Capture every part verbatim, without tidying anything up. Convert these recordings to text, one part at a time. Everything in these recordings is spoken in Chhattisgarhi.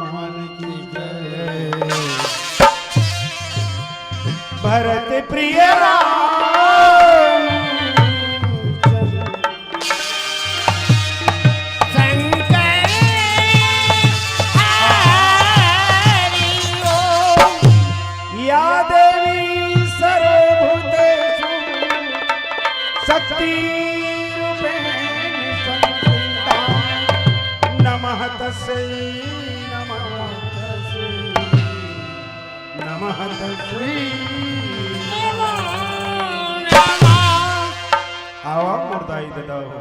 भगवान की जय। भरत प्रिय राम शंकर हरि ओम। या देवी सर्वभूतेषु शक्ति रूपेण संस्थिता। नमः तस्मै, नमः तस्मै, नमः तस्मै। आवा मोर दाई ददा हो।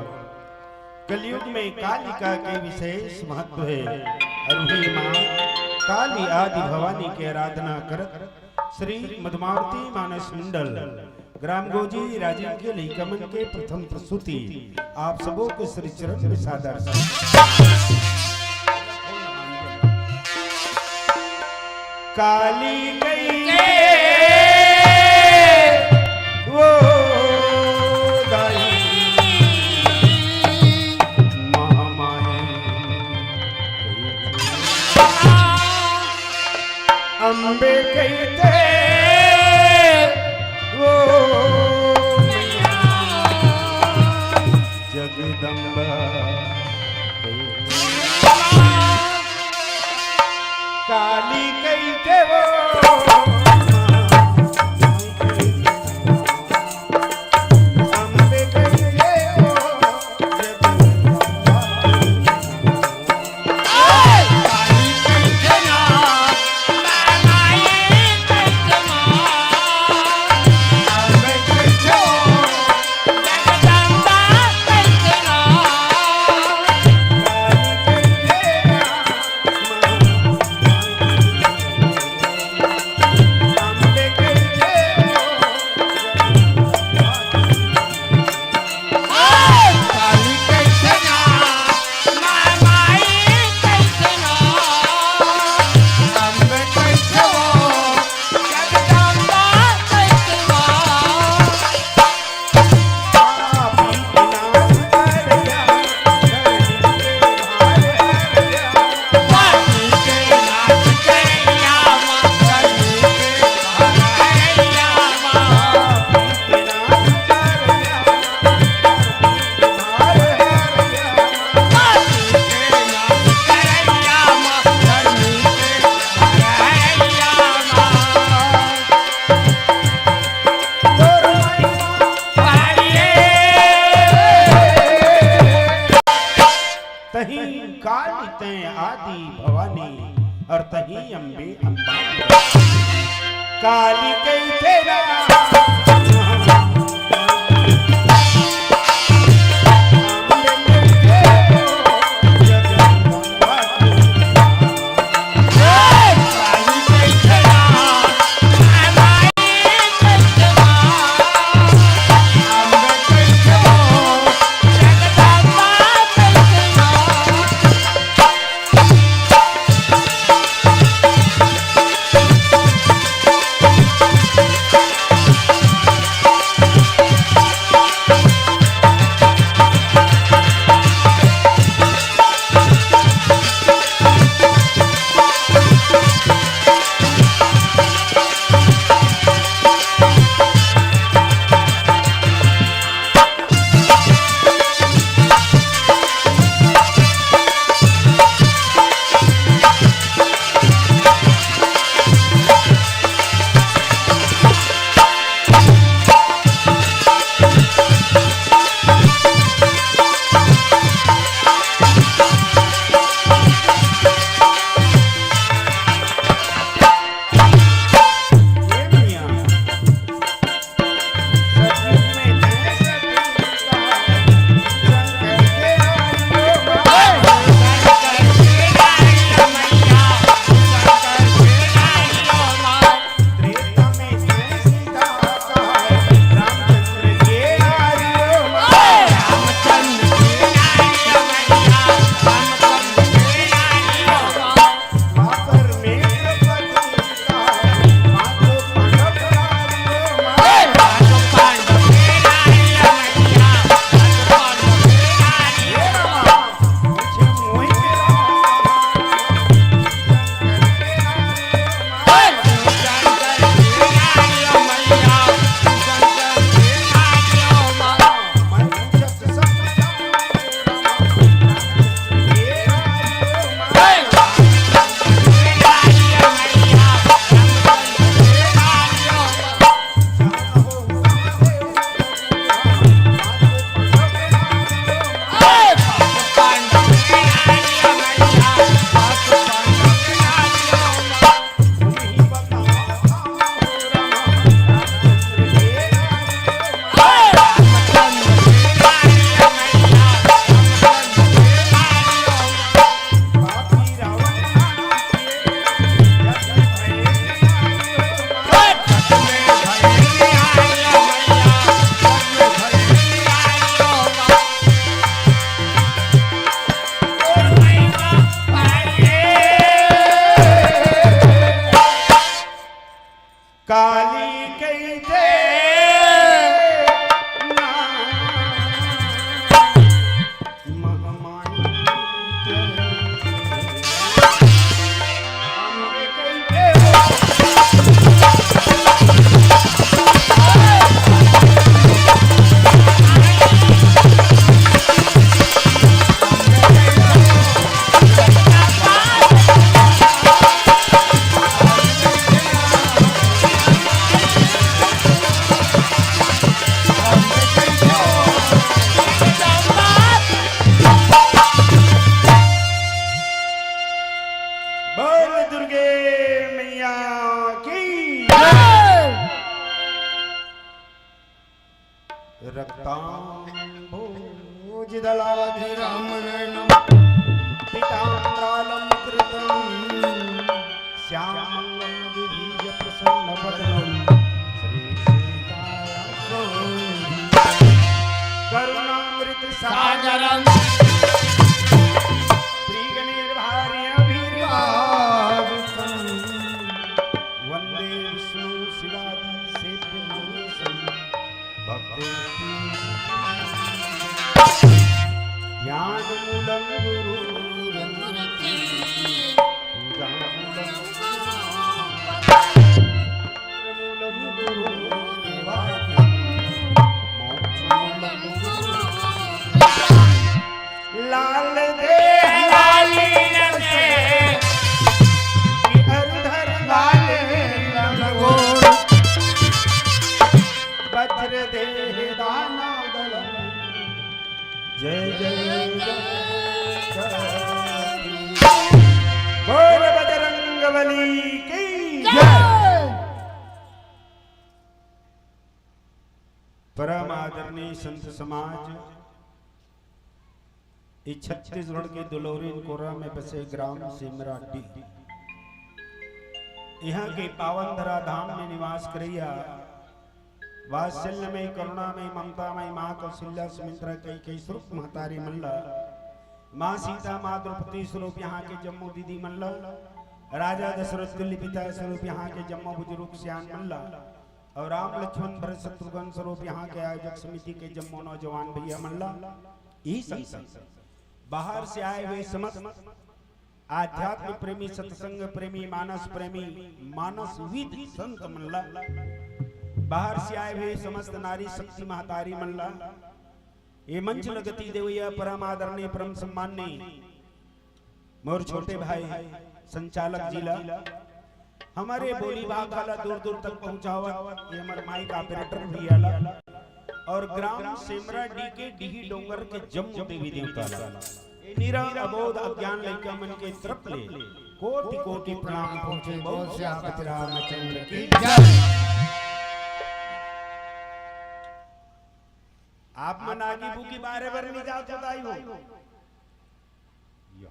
कलयुग में कालिका के विशेष महत्व हे। अउ उही माँ काली आदि भवानी के आराधना करत श्री मधुमावती मानस मंडल ग्राम गोजी राजिम के लइका मन के प्रथम प्रस्तुति आप सबो के श्री चरण में सादर। काली कहिथे वो दाई महामाई, अम्बे कहिथे वो जगदम्बा कहिथे। काली कहिथे वो, अम्बे कहिथे वो, तहीं काली तैं आदि भवानी, अउ तहीं अम्बे अम्बा। काली कहिथे ना। बोल दुर्गे मैया की। रक्ताम्भोजदलाधरां पीताम्बरालंकृतं श्यामं द्विभीजप्रसन्नवदनं श्रीसीतायाः करुणामृतसागरं श्रीगणेर्भार्यभिर्भावितं वन्दे विष्णुं शिवादिसेव्यमनीशम्। भक्तेति ज्ञानमूलं गुरुर्मूर्ति, पूजामूलं गुरुर्मूलं गुरुर्देवाति, मोक्षमूलं गुरुर्मूर्ति। लाल दे लालीन दे, हरधर लाल लंगोर, वज्र देह दाना दल। जय जय जय जय। बोल बजरंग बली की जय। परम आदरणीय संत समाज, ई छत्तीसगढ़ के दुलौरी कोरा में बसे ग्राम सेमराडीह, इहाँ के पावन धरा धाम में निवास करइया वात्सल्यमयी, करुणामयी, ममतामयी माँ कौशल्या सुमित्रा कई कई स्वरूप महतारी मन ला, माँ सीता, माँ द्रौपदी स्वरूप यहाँ के जम्मो दीदी मन ला, राजा दशरथ तुल्य पिता स्वरूप यहाँ के जम्मो बुजुर्ग सियान मन ला, और राम लक्ष्मण भरत शत्रुघ्न स्वरूप यहाँ के आयोजक समिति के जम्मो नौजवान भैया मन ला, यही संग संग बाहर से आए हुए समस्त आध्यात्म प्रेमी, सत्संग प्रेमी, मानस प्रेमी, मानसविद संत मन ला, बाहर से आए हुए समस्त नारी शक्ति महतारी मन ला, ये मंच ल गति देवैया परम आदरणीय, परम सम्माननीय मोर छोटे भाई संचालक जी ला, हमर ये बोली भाखा ला दूर दूर तक पहुँचावत, ये हमर माइक ऑपरेटर भैया ला, और ग्राम सेमराडीह के डीही डोंगर के जम्मो देवी देवता ला, ये निरा अबोध अज्ञान लइका मन के तरफ ले कोटि कोटि प्रणाम पहुँचे। बोल सियापति रामचंद्र की जय। आप मन आगी बूगी बारे बर नहीं जात हो दाई हो। या।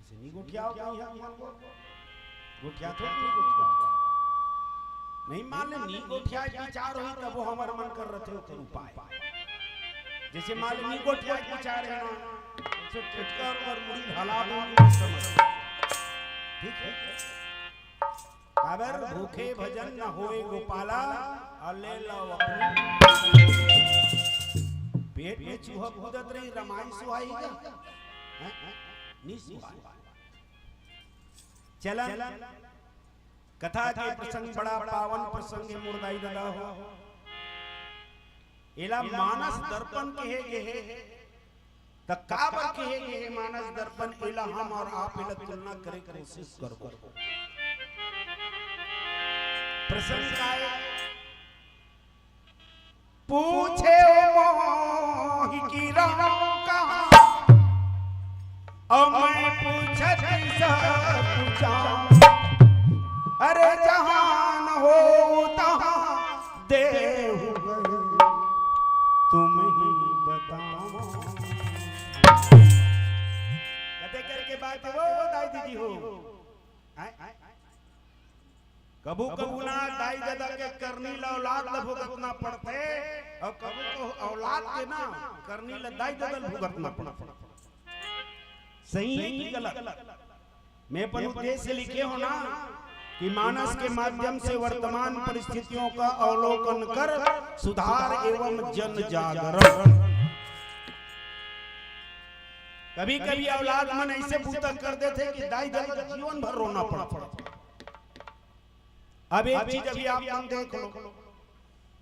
इसे नहीं गोठियाओ कहीं हम मन को। गोठिया थोड़ी नहीं गोठिया। नहीं मान ले नहीं गोठिया विचार होई तब वो हमर मन कर रथे ओकर उपाय। जैसे मान ले नहीं गोठिया विचार है ना, उसे टटकर और मुड़ी हला दो, नहीं समझ। ठीक है? काबर भूखे भजन न होए गोपाला, अउ ले लो अपनी। पेट में चूहा कूदत रही, रमाई सुहाई का? हैं? नहीं सुहाई। चलन, कथा के प्रसंग बड़ा पावन प्रसंग है, मोर दाई ददा हो। एला मानस दर्पण कहे गे हे, त काबर कहे गे हे मानस दर्पण? एला हम और आप एला तुलना करे कोशिश करबो। प्रसंग का है, पूछे मोहि कि राम कहाँ, अउ मैं पूछत सब पूछाऊं। अरे जहान हो तहाँ देहु गए, तुम ही बताओ। कते करके बात वो दाई दीदी हो। हैं? कभू कभू ना दाई ददा के करनी ल औलाद ल भुगतना पड़थे, अउ कभू कभू औलाद के ना करनी ल दाई ददा ल भुगतना पड़थे। सही है कि गलत? मैं अपन उद्देश्य लिखे हो ना कि मानस के माध्यम से वर्तमान परिस्थितियों का अवलोकन कर सुधार एवं जन जागरण। कभी कभी औलाद मन ऐसे बूता कर देथे कि दाई ददा जीवन भर रोना पड़थे। अब एक चीज अभी आप मन देख लो,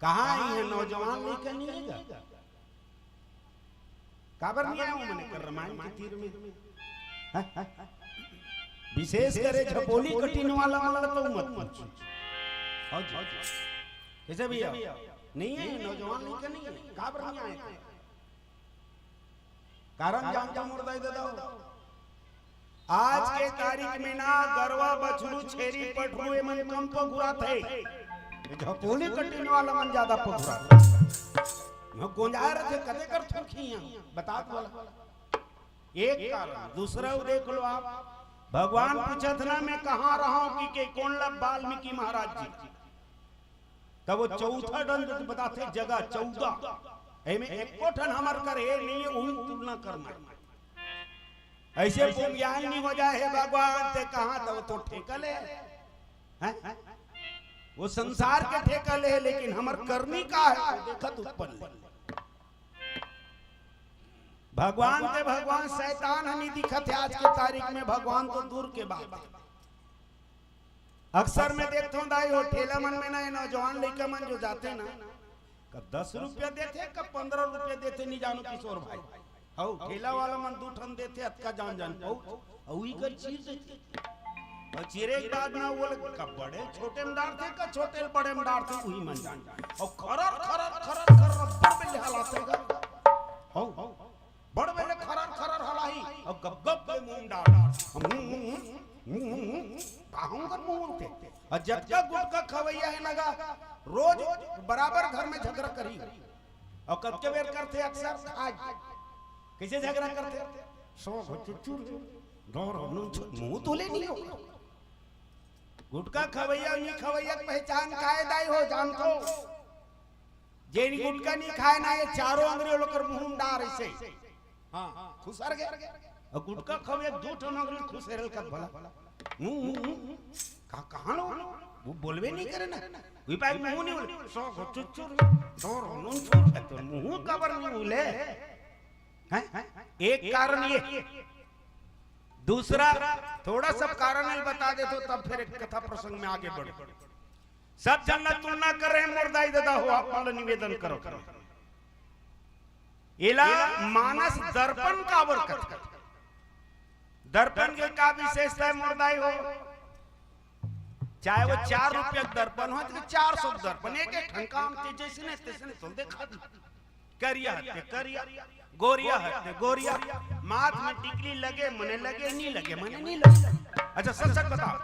कहाँ आई है नौजवान लइका नहीं है? काबर नहीं आया हूँ मैंने कर रामायण के तीर में? हैं? विशेष करे झपोली कटिन वाला मन ला तो मत पूछो। हाँ जी। कैसे भैया? नहीं है, नौजवान लइका नहीं है, काबर नहीं आए? कारण जानता मोर दाई ददा हो। आज के तारीख में ना गरवा, बछरू, छेरी, पठरू, एमन कम पघुरात हे। झपोली कटिन वाला मन ज्यादा पघुरात हे। गोंजाय रथे, कते कर थोरखी इहाँ, बतात वाला। एक कारण। दूसरा देख लो आप, भगवान पूछत ना, "मैं कहाँ रहा हूँ?" कि के कोन ला? वाल्मीकि महाराज जी। तब वो चौथा डंड बताथे, जगह चौदह, एमे एको ठन हमर कर हे नहीं हे, उही तुलना करना हे। ऐसे ज्ञान नहीं हो जाए, "हे भगवान, ते कहाँ?" तब तो ठेका ले, हैं? वो संसार के ठेका ले, लेकिन हमर करनी का हे, देखत ऊपर ले। भगवान ते भगवान, शैतान ह नहीं दिखत हे आज के तारीख में, भगवान तो दूर के बात हे। अक्सर मैं देखथंव दाई हो, ठेला मन में ना, ये नौजवान लइका मन जो जाथे ना, कब दस रुपया देथे, कब पंद्रह रुपया देथे, नहीं जानो किशोर भाई। हौ, ठेला वाला मन दू ठन देथे, अतका जान जान पहुँच, अउ इकर चीर देथे। अउ चीरे के बाद ना वो लोग कब बड़े छोटे में डारथे, कब छोटे बड़े में डारथे, उही मन जान। अउ खरर, खरर, खरर, खरर, रब्बर में ले हलाथे गा। हौ, बड़ बेले खरर खरर हलाही, अउ गप गप ले मुंह डार। हम्म, हम्म, हम्म, हम्म, हम्म, काहूं कर मुंह उठे? अउ जतका गुटखा खवैया हे ना गा, रोज बराबर घर में झगड़ा करही। अउ कतके बेर करथे अक्सर? आज। कइसे झगड़ा करथे? सौ चुचुर, दौर हो, नून छो-, मुंह तोले नहीं हो। गुटखा खवैया, नहीं खवैया के पहचान काय दाई हो, जानथो? जेन गुटखा नहीं खाय ना, ये चारों अंगरी ओकर मुंह में डार अइसे। हाँ, खुसर गे। अउ गुटखा खवैया दू ठन अंगरी खुसेरल कब भला? हम्म, हम्म, हम्म। का-, कहाँ लो? वो बोलबे नहीं करे ना। वही पाए मुंह नहीं बोले। सौ चुचुर, दौर हो, नून छुर। तो मुंह काबर नहीं बोले? हैं? एक कारण ये। दूसरा, थोड़ा सा कारण ल बता देथंव, तब फिर एक कथा प्रसंग में आगे बढ़ो। सब झन ला तुलना करे हे, मोर दाई ददा हो, आप मन ला निवेदन करो। एला मानस दर्पण काबर कथे? दर्पण के का विशेषता हे, मोर दाई हो? चाहे वो चार रुपया के दर्पण हो, चाहे चार सौ के दर्पण, एक एक ठन काम ते जइसने तइसने तो देखा दी। करिया हते करिया, गोरिया हते गोरिया, माथ में टिकली लगे मने लगे, नहीं लगे मने नहीं लगे। अच्छा, सच सच बताओ,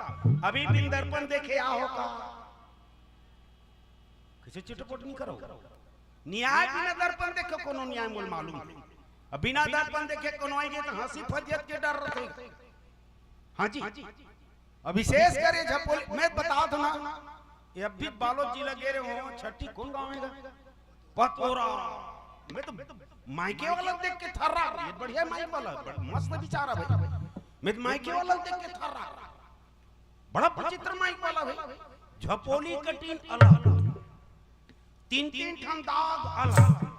अभी बिन दर्पण देखे आ हो का? कइसे चिटपट नहीं करो? न्याय बिना दर्पण देखे कोनो न्याय मोला मालूम नहीं। अब बिना दर्पण देखे कोनो आइगे त हंसी फजियत के डर रथे। हाँ जी। अब विशेष कर ये झपोली, मैं बतावत हंव ना, ये अभी बालोद जिला गे रहेंव, छट्ठी कोन गांव हे गा? पतोरा। मैं तो मायके वाला देख के थर्रा, ये बढ़िया माइक वाला, बड़ मस्त विचार हे भाई। मैं तो मायके वाला देख के थर्रा। बड़ा विचित्र माइक वाला भाई। झपोली कटिन अलग, तीन तीन ठन दाग अलग,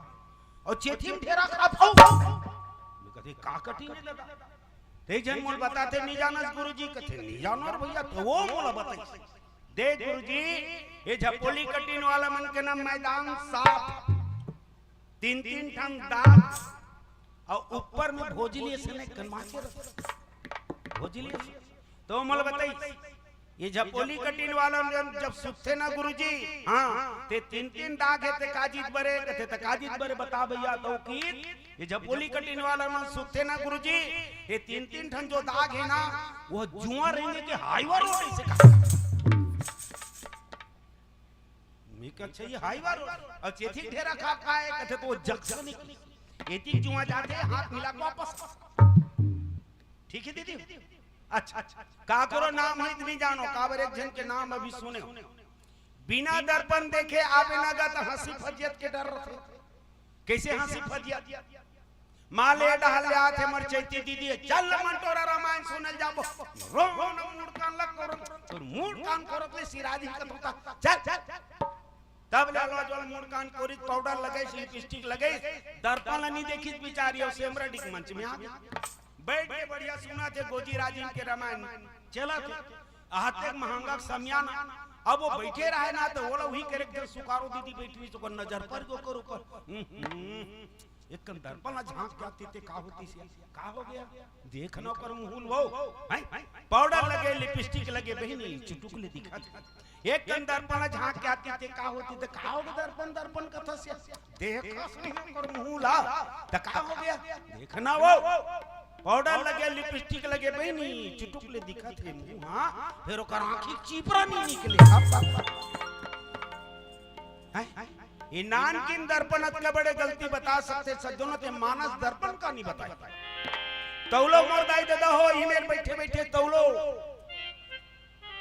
अउ चेथी म ढेरा खात हौ। मैं कथे, "का कटिन हे ददा?" ते झन मोला बताथे, "नहीं जानस गुरुजी।" कथे, "नहीं जानव रे भैया।" तो वो मोला बताइस, "देख गुरुजी, ये झपोली कटिन वाला मन के ना मैदान साफ, तीन तीन ठन दाग, अउ ऊपर में भोजली अइसने कनमाचे रथे। भोजली अइसने।" तो मोला बताइस, ये झपोली कटिन वाला मन जब सुतथे ना गुरुजी, हाँ, ते तीन तीन दाग हे, ते का जीत बरे, कथे, "ते का जीत बरे, बता भैया।" तो किहिस, ये झपोली कटिन वाला मन सुतथे ना गुरुजी, ये तीन तीन ठन जो दाग हे ना, वो जुआं रेंगे के highway road अइसे कहा। मैं कहा, "अच्छा, ये highway road, अउ चेथी ढेरा खा खाए?" कथे, "तो वो जंक्शन हे, एती जुआं जाथे, हाथ मिला के वापस।" ठीक हे दीदी? अच्छा, अच्छा। काकरो नाम हे त नहीं जानो, काबर एक झन के नाम अभी सुनेंव। बिना दर्पण देखे आबे ना गा त हंसी फजियत के डर रथे। कइसे हंसी फजियत? मान ले डहर ले आथे मोर चैती दीदी, "चल न मन टोरा रामायण सुनल जाबो।" रो रो न मुड़ कान लग करो, तोर मुड़ कान करत ले सिराजी कत होता। चल, चल। तब ले अलवा जल मुड़ कान कोरिस, पाउडर लगइस, लिपस्टिक लगइस, दर्पण ल नहीं देखिस बिचारी, अउ सेमरा डिक मंच में आ गे। बइठ के बढ़िया सुनथे गोजी राजिम के रामायण चलत हे। अहतेक महंगा के समियाना, अब वो बइठे रहे ना, त ओला उही करे के सुकारो दीदी बइठिस, ओकर नजर पर गे ओकर ऊपर। हम्म, हम्म। एक कन दर्पण ला झांक के आतिस ते का होतिस या? का हो गे? देख ना ओकर मुहूं ल वो, हैं? पाउडर लगे, लिपस्टिक लगे, बहिनी, चुटुक ले दिखत हे। एक कन दर्पण ला झांक के आतिस ते का होतिस? त का हो गे दर्पण, दर्पण कथस या? देखस नहीं ओकर मुहूं ला, त का हो गे? देख ना वो। पाउडर लगे, लिपस्टिक लगे, बहिनी, चुटुक ले दिखत हे मुंह, हाँ, फेर ओकर आँखी चिपरा नहीं निकले। अब, अब, अब। हैं? ये नानकिन दर्पण अतका बड़े गलती बता सकथे, सज्जनों, ते मानस दर्पण का नहीं बताए। तौलो मोर दाई ददा हो, इही मेर बइठे बइठे तौलो।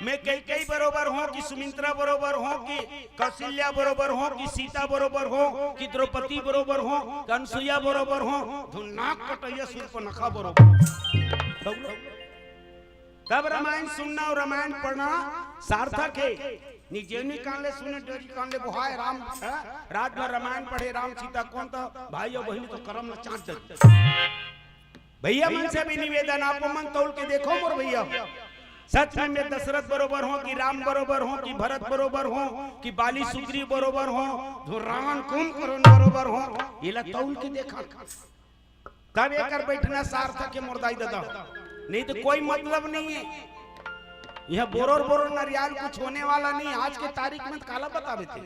मैं कैकेयी बरोबर हों कि सुमित्रा बरोबर हों कि कौशल्या बरोबर हों कि सीता बरोबर हों कि द्रौपदी बरोबर हों कि अनसुईया बरोबर हों, धुन नाक कटइया सूर्पनखा बरोबर। तब, तब रामायण सुनना अउ रामायण पढ़ना सार्थक हे। नहीं जेवनी कान ले सुने, डेवनी कान ले बोहाय राम, हाँ? रात भर रामायण पढ़े राम सीता कोन त भाई अउ बहिनी तो करम ल चाट दे। भइया मन से भी निवेदन, आप मन तौल के देखो मोर भइया, सच में मैं दशरथ बरोबर हों कि राम बरोबर हों कि भरत बरोबर हों कि बाली सुग्रीव बरोबर हों, धुन रावण कुंभकर्ण बरोबर हों, एला तौल के देखा, तब एकर बइठना सार्थक हे मोर दाई ददा, नहीं तो कोई मतलब नहीं हे। यह बोरोर बोरोर नरियाल कुछ होने वाला नहीं। आज के तारीख में काला बताबे ते,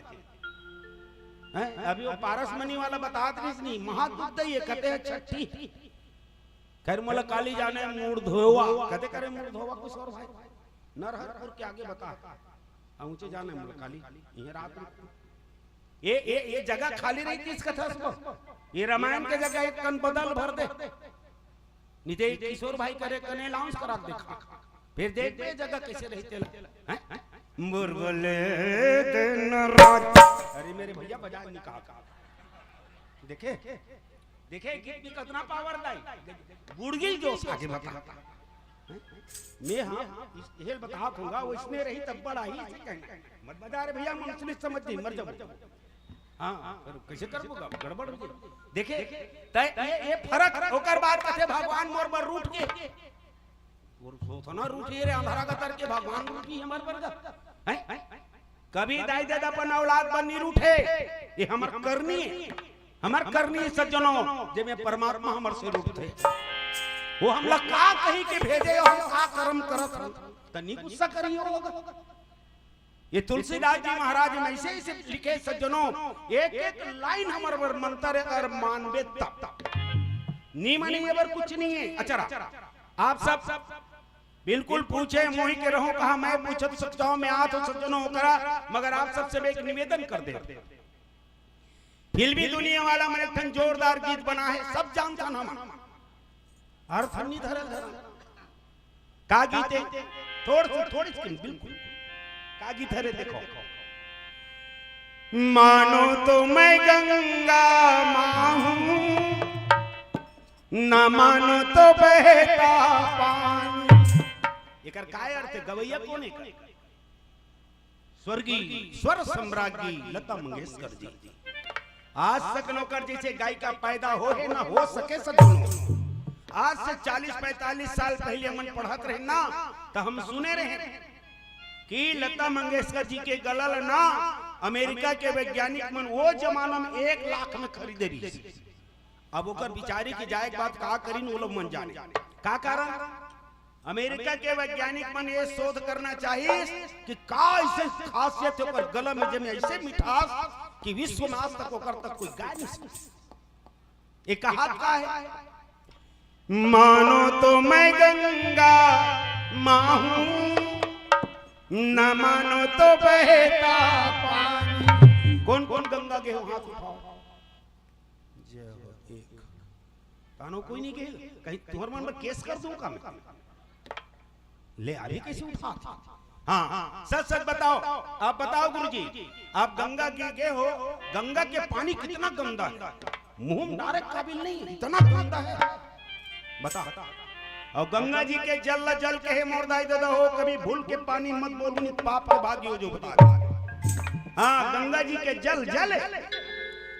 हैं? अभी वो पारस मनी वाला बतात रहिस नहीं, महादुख दई हे, कथे छठी। खैर, मोला काली जाने मूड़ धोवा। कथे करे मूड़ धोवा कुछ अउ भाई। नरहरपुर के आगे बता। आ, ऊंचे जाने मोला काली। इहे रात में। ये, ये, ये जगह खाली रहितिस कथस वो। ये रामायण के जगह एक कन बदल भर दे। नहीं ते किशोर भाई करे कने announce करा देखा। फिर देख बे जगह कैसे रही तेला। हैं? बुलबुले दिन रात। अरे मेरे भइया बजा नहीं कहा। देखे? देखे गीत में कितना power दाई। बुड़गी जोश आगे बता। हैं? मैं हाँ, इस हेल बतात होंगा, वो इसने रही तब बड़ा ही इसे कहना। मत बजा रे भइया, मन उसने समझ नहीं, मर जाओ। हाँ, फिर कैसे करबो गा? गड़बड़ हो जाए। देखे, तय ये, ये फरक, ओकर बाद कथे भगवान मोर बर रूठ गे। और सोचना रूठे रे, अंधारा का करके भगवान रूठी हमर बर गा। हैं? कभी दाई ददा अपन औलाद बर नहीं रूठे। ये हमर करनी हे, हमर करनी हे सज्जनों, जेमे परमात्मा हमर से रूठथे। वो हमला का कही के भेजे, हम का करम करत हन, त नहीं गुस्सा करियो होगा। ये तुलसीदास जी महाराज में ऐसे, ऐसे लिखे सज्जनों, एक एक लाइन हमर बर मंतर हे, अगर मानबे तब। नी माने ये बर कुछ नहीं हे। अच्छा, आप सब बिल्कुल पूछे, मोही के रहो कहा, मैं पूछत सकता हूँ, मैं आत हो सज्जनों ओकरा, मगर आप सबसे मैं एक निवेदन कर दे। फिल्मी दुनिया वाला मन एक ठन जोरदार गीत बना हे, सब जानथन हमन। अर्थ नहीं धरल, धरल। का गीत हे? थोड़ से, थोड़ी सी, बिल्कुल। का गीत हे रे, देखो। मानो तो मैं गंगा माँ हूँ, ना मानो तो बहता पानी। एकर का अर्थ हे? गवैया कोन हे? स्वर्गीय स्वर सम्राज्ञी लता मंगेशकर जी। आज तक नौकर जैसे गायिका पैदा हो हे ना हो सके सज्जनों। आज से चालीस पैंतालीस साल पहले हमन पढ़त रहे ना, त हम सुने रहे कि लता मंगेशकर जी के गला ल ना अमेरिका के वैज्ञानिक मन वो जमाना में एक लाख में खरीदे रहिस। अब ओकर बिचारी के जाए के बाद का करिन, वो लोग मन जाने। का कारण? अमेरिका के वैज्ञानिक मन ये शोध करना चाहिस कि का ऐसे खासियत हे ओकर गला में, जेमे ऐसे मिठास कि विश्व में आज तक ओकर तक कोई गा नहीं सके। ये कहात का हे? मानो तो मैं गंगा माँ हूँ, न मानो तो बहता पानी। कोन कोन गंगा गे हो, हाथ उठाओ। जय हो। एक तानो कोई नहीं गे, कहीं तुंहर मन बर केस कर दूं का मैं? ले, अभी कैसे उठा? हाँ, हाँ, सच सच बताओ, आप बताओ गुरुजी, आप गंगा गे, गे हो, गंगा के पानी कितना गंदा हे, मुंह में डारे के काबिल नहीं, इतना गंदा हे, बता। अउ गंगा जी के जल ल जल कहे मोर दाई ददा हो, कभी भूल के पानी मत बोलहू, नहीं पाप के भागी हो जाहू, बता। हाँ, गंगा जी के जल जल,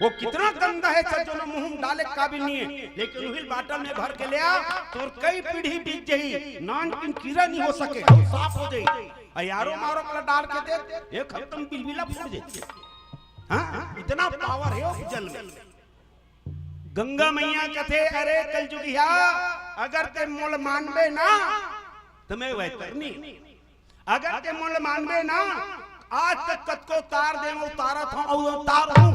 वो कितना गंदा हे सज्जनों, मुंह में डाले के काबिल नहीं हे, लेकिन उही ल बाटल में भर के ले आ, तोर कई पीढ़ी बीत जाही, नानकिन कीरा नहीं हो सके, अउ साफ हो जाही। अउ यारो मारो वाला डार के दे, एक हफ्ता में बिलबिला फूट जाही। हाँ, इतना power हे वो जल में। गंगा मैया कथे, अरे कलजुगिया, अगर ते मोला मानबे ना, त मैं वैतरनी। अगर ते मोला मानबे ना, आज तक कतको तार दे, उतारत हूँ अउ उतारहूँ,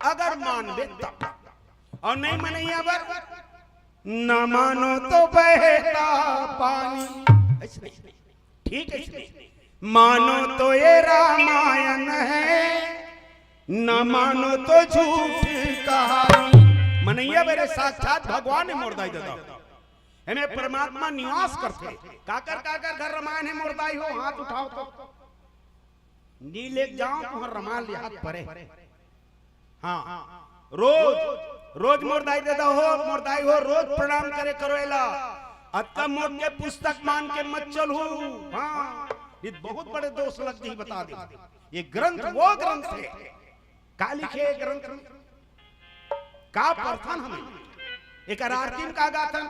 अगर मानबे तब। अउ नहीं मनइया बर, न मानो तो बहता पानी। अइसने, ठीक है, अइसने। मानो तो ये रामायण है, न मानो तो झूठी कहानी। मनैया मेरे साक्षात भगवान हे मोर दाई ददा। एमे परमात्मा निवास करथे। काकर काकर घर रामायण हे मोर दाई हो, हाथ उठाओ तो। नी लेके जाओ, तुहर रामायण ले हाथ परे। हाँ, रोज, रोज मोर दाई ददा हो, मोर दाई हो, रोज प्रणाम करे करो एला। अतका मोट के पुस्तक मान के मत चलहू। हाँ, ये बहुत बड़े दोष लग जाही, बता दे। ये ग्रंथ वो ग्रंथ हे। का लिखे ये ग्रंथ में? का पढ़थन हमन? एकर आरती में का गाथन?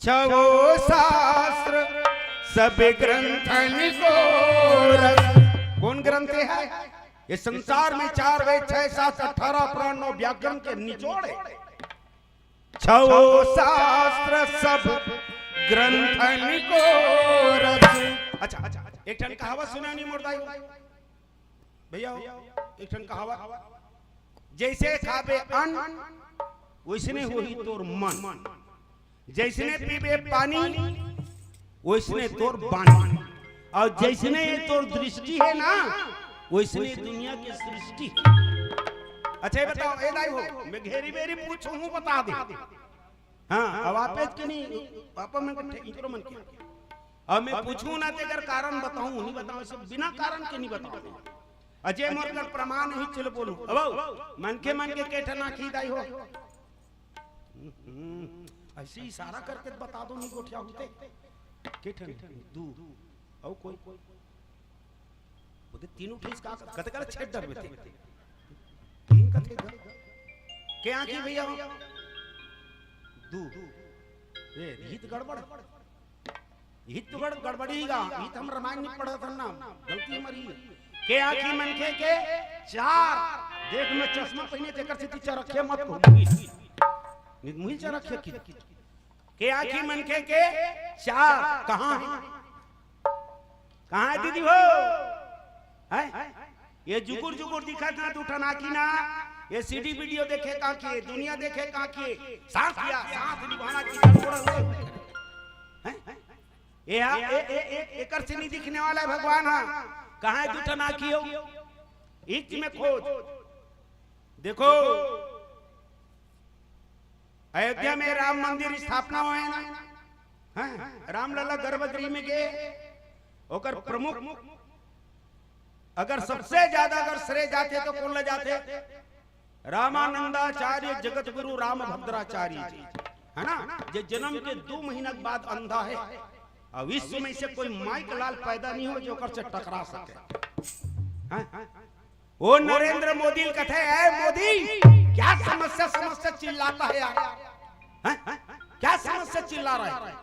छवो शास्त्र सब ग्रंथन को रस। कौन ग्रंथ हे? ये संसार में चार वेद, छह शास्त्र, अठारह पुराण, नौ व्याकरण के निचोड़ हे। छवो शास्त्र सब ग्रंथन को रस। अच्छा, अच्छा, अच्छा, एक ठन कहावत सुना नी मोर दाई हो। भैया हो, एक ठन कहावत, जैसे खाबे अन्न, वैसने होही तोर मन, जैसने पीबे पानी, वैसने तोर बानी, और जैसने ये तोर दृष्टि हे ना, वैसने दुनिया के सृष्टि हे। अच्छा, ये बताओ, ए दाई हो, मैं घेरी बेरी पूछहूँ, बता दे। हाँ, अब आपे के नहीं, पापा मन के ठे-, इकरो मन के। अब मैं पूछहूँ ना, तेकर कारण बताहूँ, नहीं बताहूँ, ऐसे बिना कारण के नहीं बताहूँ। अजय मोर कर प्रमाण नहीं चलो बोलूँ। अब आओ, मन के, मन के के ठन आँखी दाई हो। हम्म, ऐसे इशारा करके बता दो, नहीं गोठिया होते। के ठन? दू। अउ कोई? बोले, तीनों ठिस का कते कर छेद डरबे ते। तीन कथे ग। के आँखी भैया हो? दू। ए, इही त गड़बड़। इही त गड़-, गड़बड़ी गा। इही त हम रामायण नहीं पढ़त हन ना। गलती हमारी हे। के आँखी मनखे के? चार। देख, मैं चश्मा पहिने, तेकर सेती चरखे मत कहूँ। मुही चरखे की। के आँखी मनखे के? चार। कहाँ हे? कहाँ हे दीदी हो? हैं? ये जुगुर जुगुर दिखत ना, दू ठन आँखी ना, ये सीडी वीडियो देखे का के, दुनिया देखे का के, साथ दिया, साथ निभाना की जरूरत है। हैं? ये हा, ए, ए, ए, एकर से नहीं दिखने वाला है भगवान हा। कहाँ हे दू ठन आँखी हो? इच में खोज। देखो, अयोध्या में राम मंदिर स्थापना होए ना, हैं? रामलला गर्भगृह में गे, ओकर प्रमुख, अगर सबसे ज्यादा अगर श्रेय जाथे तो कौन ला जाथे? रामानंदाचार्य जगत गुरु रामभद्राचार्य जी, है ना, जे जन्म के दू महीना के बाद अंधा हे। अउ विश्व में से कोई माइक लाल पैदा नहीं हो जो ओकर से टकरा सके, हैं? ओ नरेंद्र मोदी ल कथे, "ए मोदी, क्या समस्या, समस्या चिल्लाता है यार? हैं? क्या समस्या चिल्ला रहा है?"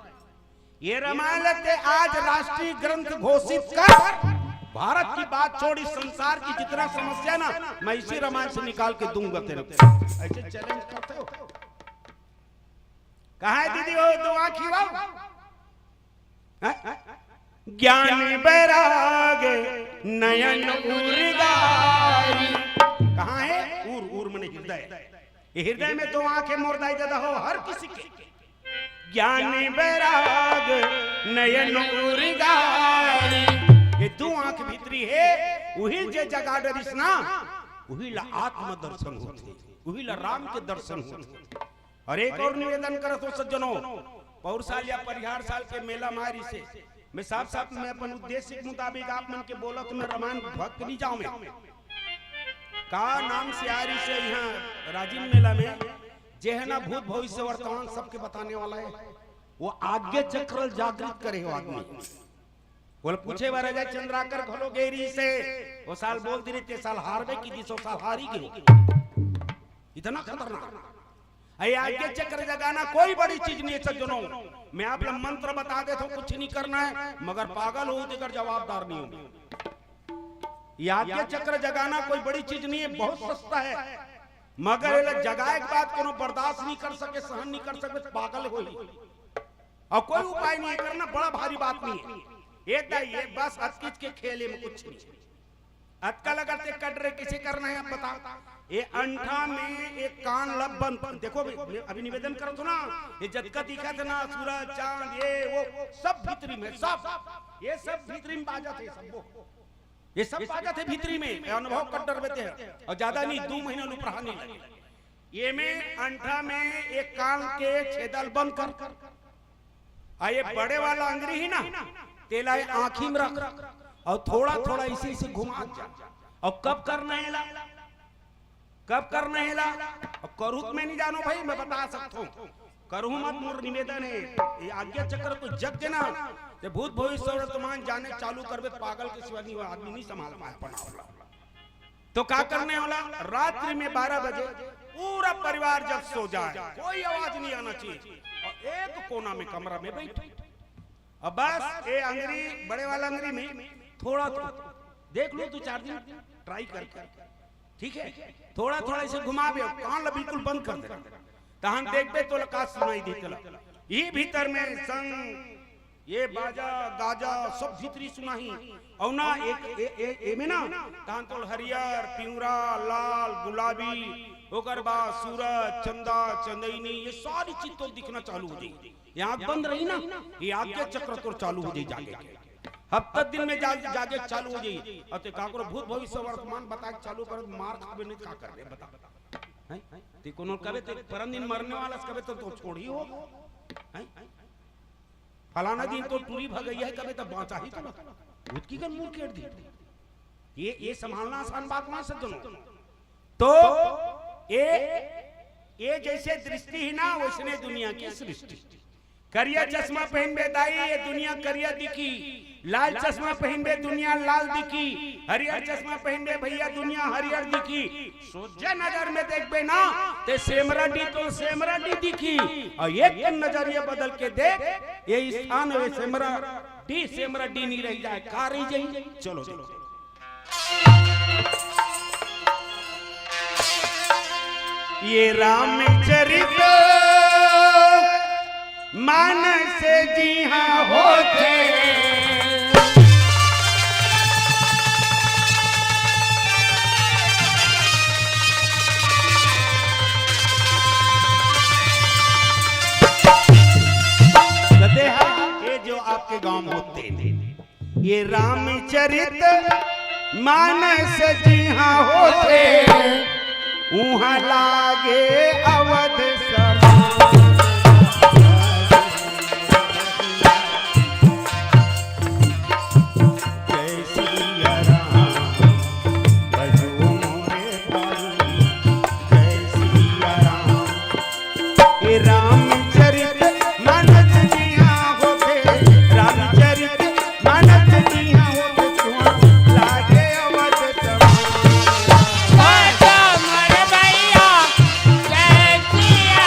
ये रामायण ते आज राष्ट्रीय ग्रंथ घोषित कर, भारत की बात छोड़, इस संसार की जितना समस्या ना, मैं इसी रामायण से निकाल के दूंगा तेरे को। ऐसे चैलेंज करते हो? कहाँ हे दीदी हो, दू आँखी हो? हैं? ज्ञान बैराग नयन उर गारी। कहाँ हे? उर, उर मने हृदय। ये हृदय में दू आँख हे मोर दाई ददा हो, हर किसी के। ज्ञान बैराग नयन उर गारी। ये दू आँख भीतरी हे, उही ल जे जगा डरिस ना, उही ला आत्म दर्शन होथे, उही ला राम के दर्शन होथे। अउ एक अउ निवेदन करत हों सज्जनों, पौर साल या परिहार साल के मेला म आय रिहिसे, मैं साफ-साफ मैं अपन उद्देश्य के मुताबिक आप मन के बोलत मैं रामायण भक्त नहीं जाओं मैं। का नाम से आय रिहिसे इहाँ राजिम मेला में, जे हे ना भूत भविष्य वर्तमान सबके बताने वाला हे, वो आज्ञा चक्र ल जागृत करे हो आदमी। बोले पूछे बर अजय चंद्राकर घलो गे रिहिसे, वो साल बोल दे रिहिसे, साल हारबे की दिस, वो साल हारी गे। इतना खतरनाक। अरे आज्ञा चक्र जगाना कोई बड़ी चीज नहीं हे सज्जनों। मैं आप ला मंत्र बता देथों, कुछ नहीं करना हे, मगर पागल हो तेकर जवाबदार नहीं हो। ये आज्ञा चक्र जगाना कोई बड़ी चीज नहीं हे, बहुत सस्ता हे, मगर एला जगाए के बाद कोनो बर्दाश्त नहीं कर सके, सहन नहीं कर सके, तो पागल होही। अउ कोई उपाय नहीं हे करना, बड़ा भारी बात नहीं हे। ये त ये बस अतकिच के खेल हे, कुछ नहीं। अतका लगत हे कट रहे, किसे करना हे आप बता। ये अंठा में एक कान लब बंद कर। देखो भाई, मैं अभी निवेदन करत हूँ ना, ये जतका दिखत हे ना, सूरज, चांद, ये वो सब भीतरी में, सब, ये सब भीतरी में बाजत हे, सब वो, ये सब बाजत हे भीतरी में, ये अनुभव कर डरबे ते हे। और ज्यादा नहीं, दू महीना लुपरहा नहीं लगे। ये में अंठा में एक कान के छेदल बंद कर, आ ये बड़े वाला अंगरी ही ना, तेला ये आँखी में रख, और थोड़ा थोड़ा इसे इसे घुमा जा। और कब करना हे ला, कब करना हे ला? और करू त मैं नहीं जानो भाई, मैं बता सकता हूँ। करू मत, मोर निवेदन हे, ये आज्ञा चक्र तो जग के ना, ते भूत भविष्य वर्तमान जाने चालू करबे, पागल के सिवा नहीं, आदमी नहीं संभाल पाए अपन आप ला। तो का करने वाला, रात्रि में बारह बजे पूरा परिवार जब सो जाए, कोई आवाज नहीं आना चाहिए, और एक कोना में कमरा में बैठ, और बस ये अंगरी, बड़े वाला अंगरी में थोड़ा थोड़ा देख लो, दो चार दिन ट्राई करके, ठीक है, थोड़ा थोड़ा इसे घुमाबे, कान ला बिल्कुल बंद कर दे, तहन देखबे तो का सुनाई देते ला। ये भीतर में संग, ये बाजा गाजा सब भीतरी सुनाही। और ना एक ए, ए, ए में ना, तहन तो हरियर, पिंवरा, लाल, गुलाबी, ओकर बाद सूरज, चंदा, चंदैनी, ये सारी चीज तो दिखना चालू हो जाई। ये आँख बंद रही ना, ये आज्ञा चक्र तोर चालू हो जाई जागे के। हफ्ता दिन में जा, जागे चालू हो जाई। और ते काकरो भूत भविष्य वर्तमान बता के चालू कर, मार खाबे नहीं, का कर दे बता। हैं? ते कोनो कबे ते परन दिन मरने वाला से कबे तो, तो छोड़ ही हो। हैं? फलाना दिन तो टूरी भगैया है, कबे तो बाँचा ही तो ना। भूत की कर मुंह केड़ दी। ये, ये संभालना आसान बात ना सज्जनों। तो ये, ये जैसे दृष्टि ही ना, वैसने दुनिया की सृष्टि। करिया चश्मा पहनबे दाई, ये दुनिया करिया दिखी। लाल चश्मा पहनबे, दुनिया लाल दिखी। हरियर चश्मा पहनबे भैया, दुनिया हरियर दिखी। सोझे नजर में देखबे ना, ते सेमरा डी तो सेमरा डी दिखी। और एक नजरिया बदल के देख, ये स्थान हे सेमरा डी, सेमरा डी नहीं रह जाए, का रह जाई? चलो, चलो। ये रामचरित मानस जिहाँ होथे। कते हा, ये जो आपके गांव में होथे, ये रामचरित मानस जिहाँ होथे, उहाँ लागे अवध समान। जय सिया राम, भजो मोरे भाई। जय सिया राम। ये रामचरित मानस जिहाँ होथे, रामचरित मानस जिहाँ होथे, तुहाँ लागे अवध समान। बाजा मोरे भैया, जय सिया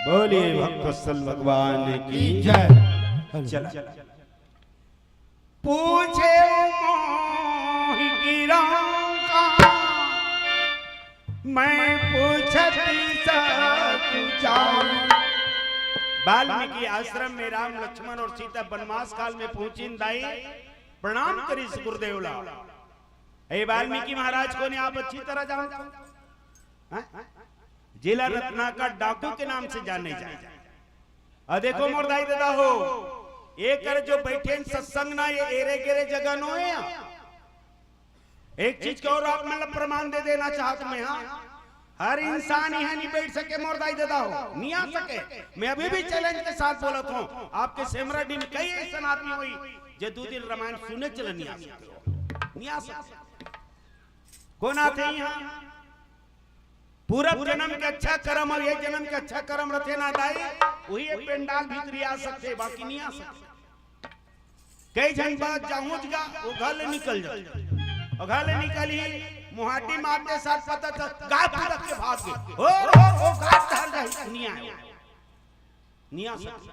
बोलिए भक्त वत्सल भगवान की जय। चला। पूछे मोहि गिरौं कहाँ, मैं पूछति सकुचाऊं। वाल्मीकि आश्रम में राम, लक्ष्मण और सीता वनवास काल में पहुंचिन दाई, प्रणाम करिस गुरुदेव ला। हे वाल्मीकि महाराज कोन हे आप अच्छी तरह जानत हो, हैं? जिला रत्नाकर डाकू के नाम से जाने जाए। अउ देखो मोर दाई ददा हो, एकर जो बइठे हे सत्संग ना, ये एरे गेरे जगह नोहे। एक चीज के अउ आप मन ला प्रमाण दे देना चाहत हूं मैं, हाँ, हर इंसान इहां नहीं बइठ सके मोर दाई ददा हो, नहीं आ सके। मैं अभी भी चैलेंज के साथ बोलत हूं, आपके सेमराडीह में कई अइसन आदमी होही जे दू दिन रामायण सुने चले नहीं आ सके, नहीं आ सके। कोन आथे इहां? पूर्व जन्म के अच्छा करम अउ ये जन्म के अच्छा करम रथे ना दाई, उही ये पंडाल भीतरी आ सकथे, बाकी नहीं आ सकथे। कई झन बात जाहूंच गा, वो घर ले निकल जाथे। वो घर ले निकलही, मुहाटी मारते साथ पता चल, गाय फुदक के भाग गे। हो, हो, हो, गाय डहर जाही, नहीं आए। नहीं आ सकथे।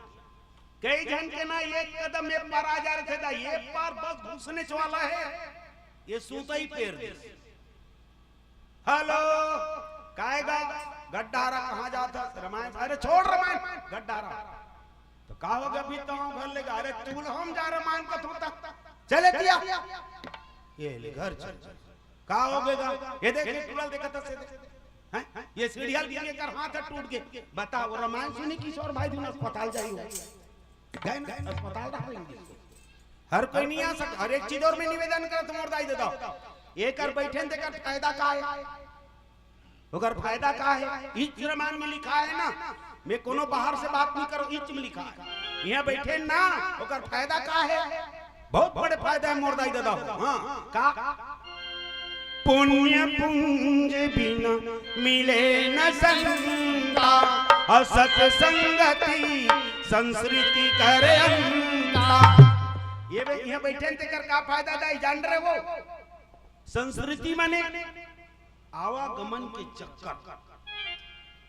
कई झन के ना एक कदम एक पार आ जा रहे थे, दा, ये पार बस घुसने वाला है, ये सूता ही पेर दे। हेलो, काय गा? गड्ढारा कहाँ जात हस? रामायण। अरे छोड़ रामायण, गड्ढारा। तो का हो गया? अभी तो हम घर ले गा। अरे तू हम जा रामायण का थोता। चले दिया। ये ले घर चल। का हो गया? ये देख, ये टूरा देखत हस, ये देख। हैं? ये सीढ़िया गिर के कर हाथ टूट गए। बता, वो रामायण सुनी किशोर भाई दिन अस्पताल जाई हो। गए ना, अस्पताल रहा इंग्लिश। हर कोई नहीं आ सकता। हर एक चीज और मैं निवेदन करत हूं, मोर दाई ददा। एकर बइठे न तेकर फायदा का है? ओकर फायदा का है? इस रामायण में लिखा है ना, मैं कोनो बाहर से बात नहीं करूं, इच में लिखा है। इहां बइठे ना, ओकर फायदा का है? बहुत बड़े फायदा है मोर दाई ददा हो। हाँ, का? पुण्य पुंज बिन मिले न संता, अउ सत संगति संस्कृति कर अंता। ये बे-, इहां बइठे न तेकर का फायदा दाई, जान रहे हो? संस्कृति माने आवागमन के चक्कर।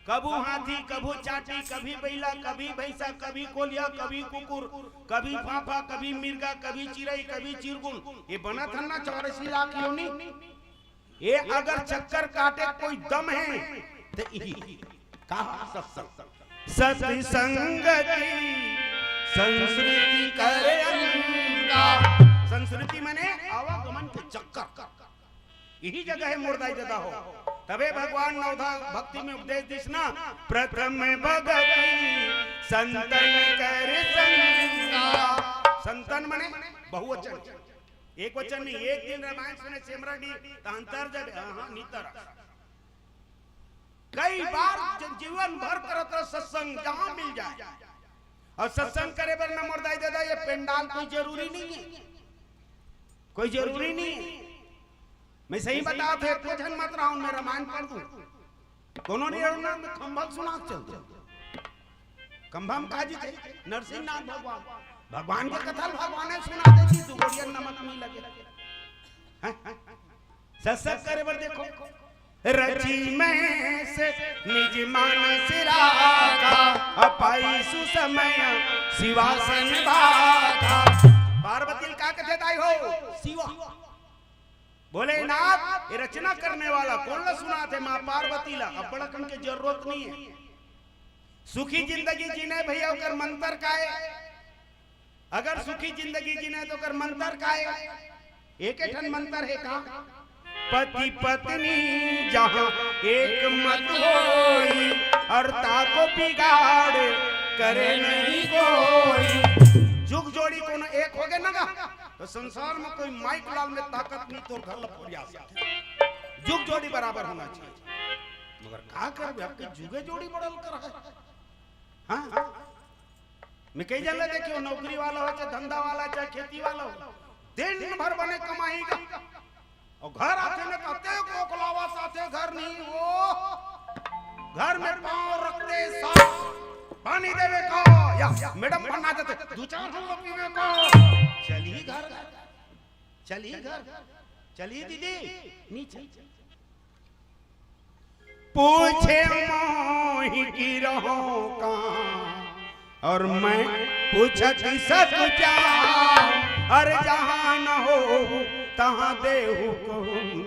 कभू हाथी, कभू चाटी, कभी बइला, कभी भैंसा, कभी कोलिया, कभी कुकुर, कभी फाफा, कभी मिर्गा, कभी चिरई, कभी चिरगुन। ये बनत हन ना चौरासी लाख योनि। ये अगर चक्कर काटे कोई दम है, तो यही कहा सत्संग। सत संगति संस्कृति कर अंता। संस्कृति माने आवागमन के चक्कर। यही जगह है मोर दाई ददा हो। तबे भगवान नवधा भक्ति में उपदेश दिस ना, प्रथम भगति संतन कर संगा। संतन माने बहुवचन, एक वचन नहीं। एक दिन रामायण सुने सेमराडीह, त अंतर जब, हाँ, हाँ, नितर। कई बार ज-, जीवन भर करत रह सत्संग, जहां मिल जाए। अउ सत्संग करे बर ना मोर दाई ददा, ये पंडाल कोई जरूरी नहीं है, कोई जरूरी नहीं है। मैं सही बतात हूं, एको झन मत रहा हूं, मैं रामायण पढ़ दूं। कोनो नहीं रहूं ना, मैं खंभा सुना चल दूं। खंभा में काजी थे, नरसिंहनाथ भगवान, भगवान के कथा ल भगवान ने सुना देती, दू गोड़िया नमक नहीं लगे। हैं? सत्संग करे बर देखो, रचि महेश निज मानस राखा, अउ पाई सुसमय सिवासन भाखा। पार्वती ल का कथे दाई हो? शिवा। भोलेनाथ, ये रचना करने वाला कोन ला सुनाथे? माँ पार्वती ला। अब्बड़ अकन के जरूरत नहीं है। सुखी जिंदगी जीने भैया, ओकर मंतर का है? अगर सुखी जिंदगी जीने तो ओकर मंतर का है? एक ठन मंतर है का? पति पत्नी जहाँ एक मत होई, अउ ताको बिगाड़ करे नहीं कोई। जुग जोड़ी कोनो एक होगे ना गा, तो संसार में कोई माइक लाल में ताकत नहीं तोर घर ला फोरिया सकथे। जुग जोड़ी बराबर होना चाहिए। मगर का करबे, अबके जुगे जोड़ी बड़ल कर है। हाँ? मैं कई जन ला देखे हों, नौकरी वाला हो, चाहे धंधा वाला, चाहे खेती वाला हो, दिन भर बने कमाही गा। अउ घर आथे ना, त अतेक कोकलावत आथे, घर नहीं वो। घर में पाँव रखते साथ पानी देवे का, या मैडम पन्ना देते, दू चार घूंट पीवे का। चली घर, चली घर, चली दीदी, नीचे। पूछे मोहि गिरहो कहाँ, और मैं पूछत सक जाऊं, और जहाँ न हो तहाँ देहु कहूं,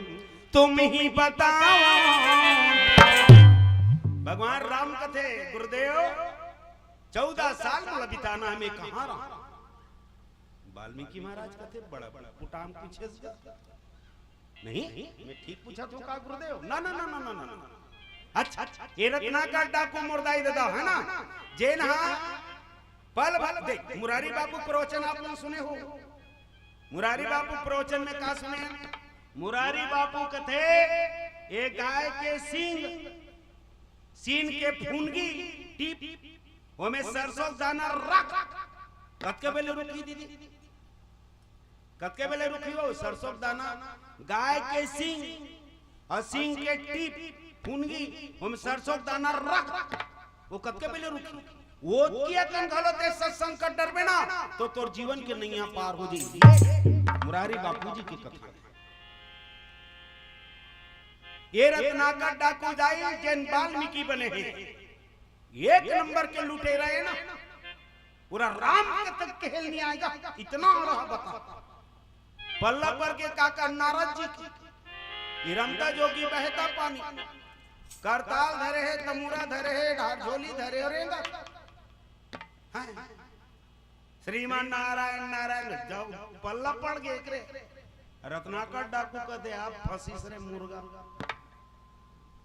तुम ही बताओ। भगवान राम कथे, गुरुदेव, चौदह साल मोला बिताना हे, मैं कहाँ रहूं? वाल्मीकि महाराज कथे, बड़ा, बड़ा पुटाम पूछे। नहीं, मैं ठीक पूछत हूँ का गुरुदेव? ना, ना, ना, ना, ना, ना, ना। अच्छा, अच्छा, ये रत्नाकर डाकू मोर दाई ददा हे ना, जेन हा पल भर, देख, मुरारी बापू प्रवचन आप लोग सुने हो, मुरारी बापू प्रवचन में का सुने? मुरारी बापू कथे, ये गाय के सींग, सीन के फुनगी, टीप, ओमे सरसों के दाना रख। कतके बेले रुकही दीदी? कतके बेले रुकही वो सरसों के दाना? गाय के सींग और सींग के टीप, फुनगी, ओमे सरसों के दाना रख। वो कतके बेले रुकही? वो किया कन घलो ते सत्संग कर डरबे ना, तो तोर जीवन के नैया पार हो जाई। ये मुरारी बापू जी की कथा हे। ये रत्नाकर डाकू दाई जेन वाल्मीकि बने हे, एक नंबर के लुटेरा हे ना, पूरा राम के तक कहल नहीं आएगा, इतना रहा बता। पल्ला पर के काका नारद जी की, ये रमता जोगी बहता पानी, करताल धरे हे, तमूरा धरे हे, ढार झोली धरे हे, रेंगा। हैं? श्रीमान नारायण नारायण, जाओ, पल्ला पड़ गे एकरे। रत्नाकर डाकू कथे, आप फंसिस रे मुर्गा।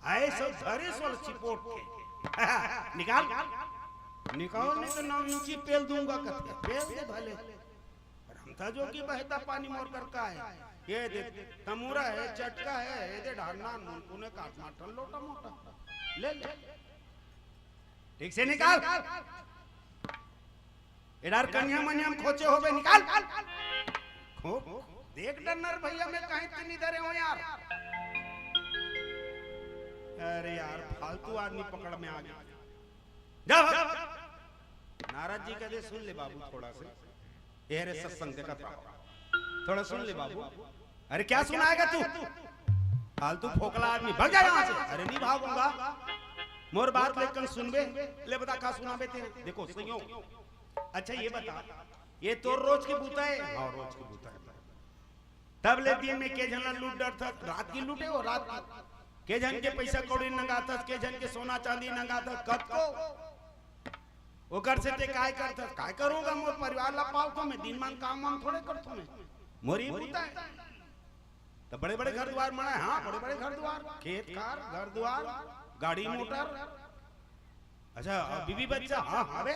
आए सब धरे सोल चिपोट के। निकाल, निकाल, नहीं तो नौ इंची पेल दूंगा कथे, पेल दे भले। रमता जोगी बहता पानी मोर कर का हे? ये दे, तमूरा हे, चटका हे, ये दे ढारना, मुनकुने काट माठन लोटा मोटा। ले, ले। ठीक से निकाल। एडार कन्या मनिया में खोचे होबे, निकाल। खो, देख डन्नर भैया, मैं कहीं तो नहीं धरे हूँ यार। अरे यार, फालतू आदमी पकड़ में आ गया। जा भाग। नारद जी कथे, सुन ले बाबू, थोड़ा से ये रे सत्संग देखत रहो, थोड़ा सुन ले बाबू। अरे क्या सुनाएगा तू? फालतू फोकला आदमी, भाग जा यहाँ से। अरे नहीं भागूंगा, मोर बात लेकिन सुनबे। ले बता का सुनाबे तेरे। देखो संयोग, अच्छा ये बता, ये तो रोज के बूता हे? हाँ, रोज के बूता हे। तब ले दिन में के झन ला लूट डरथस, रात की लूटे हो, रात की। के झन के पैसा कौड़ी नंगाथस, के झन के सोना चांदी नंगाथस, कतको। ओकर से ते काय करथस? काय करूंगा, मोर परिवार ला पालथों मैं, दिन मान काम वाम थोड़े करथों मैं। मोर ही बूता हे। तो बड़े बड़े घर दुआर बनाए, हाँ, बड़े बड़े घर दुआर, खेत खार, घर दुआर, गाड़ी मोटर। अच्छा, और बीवी बच्चा? हाँ, हाँ बे।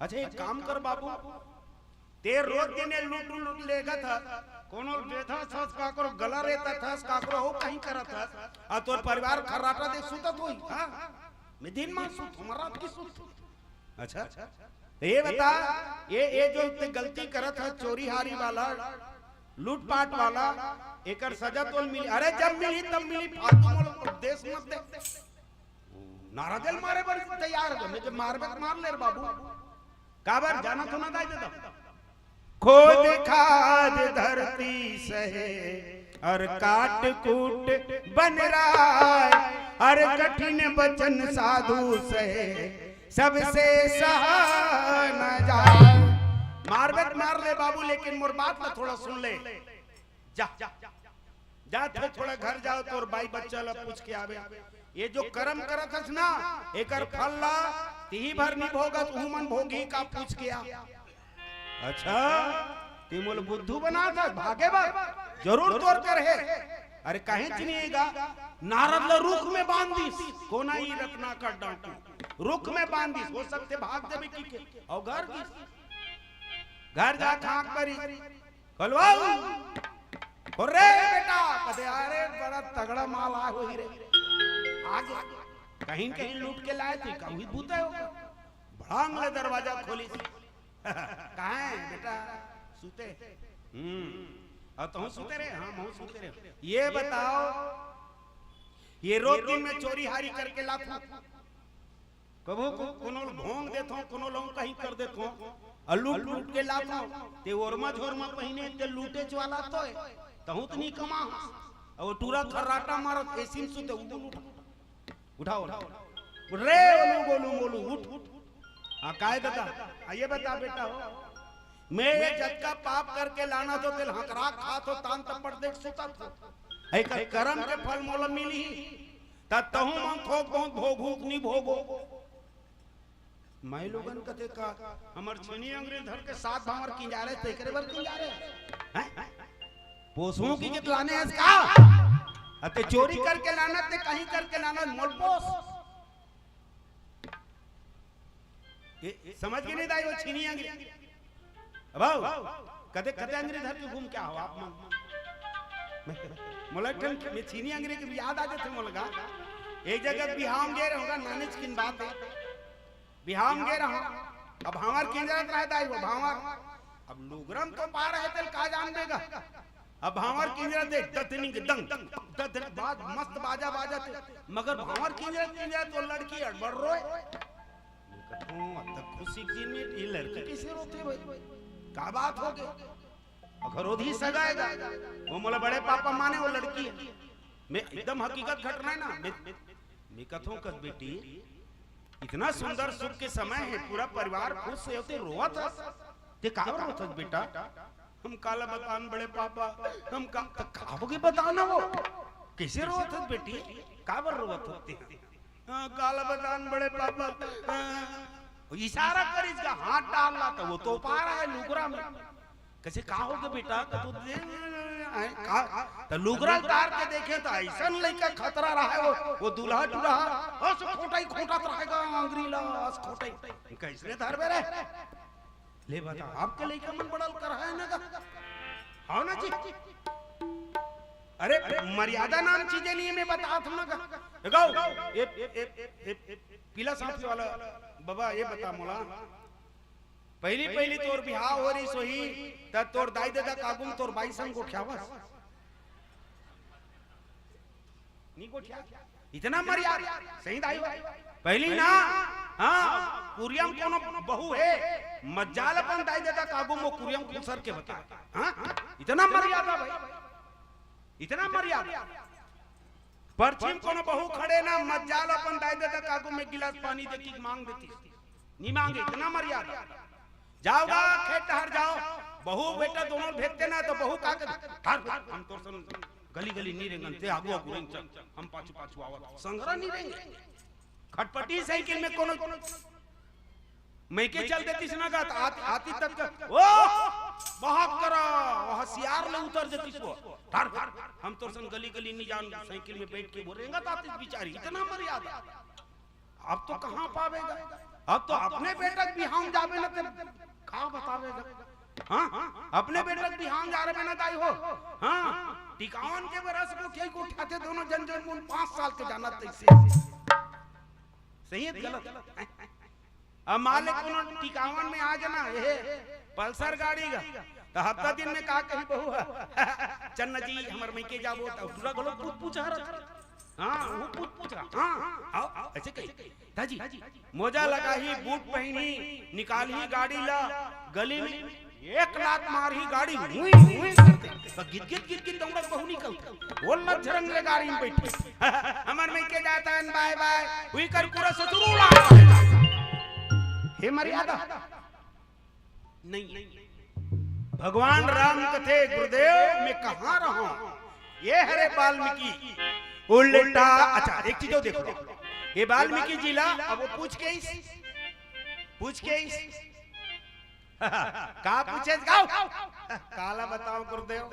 अच्छा, एक काम कर बाबू, ते रोज दिन ये लूट लूट लेगत हस, कोनो देथस हस, काकरो गला रेतत हस, काकरो हो कहीं करत हस, आ तोर परिवार खर्राटा देख सुतत होही, हाँ? मैं दिन मान सुत, हमर रात की सुत। अच्छा, तो ये बता, ये, ये जो ते गलती करत हस, चोरी हारी वाला, लूटपाट वाला, एकर सजा तोल मिली। अरे जब मिली तब मिली, फालतू मोल उपदेश मत दे। नारद ल मारे बर तैयार हो गए। मैं जब मारबे त मार ले रे बाबू। काबर जाना तो ना दाई दे दो। खोद खाद धरती सहे, और काट कूट बन राय, और कठिन बचन साधु सहे, सबसे सहा न जाए। मारबे त मार ले बाबू, लेकिन मोर बात ला थोड़ा सुन ले। जा, जा, थो-, थोड़ा घर जाओ, तोर बाई बच्चा ला पूछ के आवे। ये जो कर्म करत हस ना, एकर फल ला तिही भर नहीं भोगत, उहू मन भोगी का पूछ के आ। अच्छा, ते मोला बुद्धू बनाथस, भागे बर? जरूर तोर कर हे। अरे कहीं च नहीं हे गा, नारद ला रुख में बांध दिस, कोन हा ई रत्नाकर डाकू, रुख में बांध दिस, हो सकथे भाग देबे कहिके, अउ घर गिस। घर जा खाक परी, खोलवाऊ। हो रे बेटा, कथे, अरे बड़ा तगड़ा माल आय होही रे। आगे कहीं कहीं लूट के लाए थे, कहूँ बूता होगा। बड़ा अंगले दरवाजा खोलिस। कहाँ हे बेटा? सुते। हम्म। अउ तहूँ सुते रे? हाँ, महूँ सुते रे। ये बताओ, ये रोज दिन में चोरी हारी करके लाथों। कभू को-, कोनो ल भोंग देथों, कोनो ल कहीं कर देथों, अउ लूट लूट के लाथों। ते ओरमा झोरमा पहिने, ते लूटेच वाला तो हे, तहूँ त नहीं कमा। अउ टूरा खर्राटा मारत, एसी में सुते, उबुल उठा। उठाओ। रे ओलू गोलू मोलू, उठ, उठ। हाँ, काय दादा? हाँ, ये बता बेटा हो, मैं ये जतका पाप करके लानत हों, तेला हकरा खात हों, तान तपड़ देख सुतत हों। एकर करम के फल मोला मिलही, त तहूँ मन थोक बहुत भोगहू कि नी भोगहू। माई लोगन कथे का, हमर छीनी अंगरी धर के सात भांवर किंजारे, त एकरे बर किंजारे? हैं? पोसहूँ कि के लाने हस का? अते चोरी करके लानत, ते कहीं करके लानत, मोल पोस। ये समझ के नहीं दाई, वो छीनी अंगरी। अब आओ, कदे, कदे अंगरी धर के घूम के आओ आप मन। मैं, मोला एक ठन, मैं छीनी अंगरी के याद आ जाथे मोला गा। एक जगह बिहाव गे रहूँगा, नानेच किन बात हे। बिहाव गे रहूँ, अब भांवर किंजरत रहे दाई, वो भांवर। अब लुगरा म तो पार हे, तेला का जानबे गा। अब भांवर किंजरत हे, ददनिंग दंग, ददन बाज, मस्त बाजा बाजत हे, मगर भांवर किंजरत किंजरत वो लड़की अड़बड़ रोए। मैं कहूँ, "अब तक खुशी के दिन में ये लड़की कैसे रोथे भाई? का बात हो गे?" अगर ओदही सगाएगा, वो मोला बड़े पापा माने, वो लड़की हे। मैं एकदम हकीकत घटना हे ना, मैं, मैं कथों कस बेटी, इतना सुंदर सुख के समय हे, पूरा परिवार खुश हे, ते रोवत हस। ते काबर रोवत हस बेटा? हम काला बतान बड़े पापा, हम का, त का होगे बता ना वो? कैसे रोवत हस बेटी? काबर रोवत हस ते? हाँ, काला बतान बड़े पापा। हाँ। वो इशारा करिस का, हाथ डाल ला, त वो तो पा रहा है लुगरा में। कइसे, "का होगे बेटा?" त तू दे, आय, का? त लुगरा उतार के देखे त अइसन लइका खतरा रहा है वो, वो दूल्हा टुरा, अस खोटाई खोटत रहेगा, अंगरी ला, अस खोटाई। कइसने धरबे रे? ले बता, आपके लइका मन बड़ा कर है ना गा? हाँ ना जी? अरे, मर्यादा नाम चीजे नहीं है, मैं बतात हूँ ना गा। देखो, ये, ये, ये, ये, ये पीला साफी वाला बाबा, ये बता मोला, पहली पहली तोर बिहाव हो रही सोही, त तोर दाई ददा कागुम तोर बाई संग गोठियावस? नी गोठिया। इतना मर्यादा, सही दाई हो। पहली ना, हाँ, कुरिया म कोनो बहू हे, मत जाल अपन दाई ददा कागुम वो कुरिया म खुसर के बता। हाँ, इतना मर्यादा भाई, इतना मर्यादा। परछी म कोनो बहू खड़े ना, मत जाल अपन दाई ददा कागुम एक गिलास पानी दे कि मांग देती। नी मांगे, इतना मर्यादा। जाओगा खेत डहर जाओ, बहू बेटा दोनों भेजते ना, त बहू का कर, "धर, धर, हम तोर संग गली गली नी रेंगन, ते आगू आगू रेंग चल, हम पाछू पाछू आवत, संघरा नी रेंगे।" खटपटी साइकिल में कोनो मइके चल देतिस ना गा, त आती, आती तक, "ओ, बहक करा, वो हसियार ले उतर देतिस वो, धर, धर, हम तोर संग गली गली नी जान।" साइकिल में बैठ के वो रेंगत आतिस बिचारी, इतना मर्यादा। अब तो कहाँ पावेगा? अब तो अपने बेटा के बिहाव जाबे ना, ते का बतावेगा? हाँ, अपने बेटा के बिहाव जाबे ना दाई हो। हाँ, टिकावन के बरस को कई गोठियाथे दोनों जन, जन मन पाँच साल के जानत तइसे। सही हे गलत? अब मान ले कोनो टिकावन में आ जाना, हे, पल्सर गाड़ी गा, त हफ्ता दिन में का कही बहू ह, "चल ना जी, हमर मइके जाबो," त टुरा घलो पूछ पूछ हरत। हाँ, वो पूछ पूछ रहा। हाँ, आओ, आओ, ऐसे कही। दाजी, मोजा लगाही, बूट पहिनही, निकालही गाड़ी ला, गली में एक लात मारही, गाड़ी हुई, हुई करते। तो गिद, गिद, गिद, गिद दौड़त बहू निकल। वो लज्जरंग ले गाड़ी में बैठी। हमर मइके जाता है, बाय, बाय। हुई कर पूरा ससुर उड़ा। हे मर्यादा। नहीं। भगवान राम कथे, "गुरुदेव, मैं कहाँ रहूं? ये हरे वाल्मीकि उल्टा।" अच्छा, एक चीज और देखो, ये वाल्मीकि जी ला, अब वो पूछ के इस, पूछ के इस, का पूछे गाओ? काला बताओ गुरुदेव,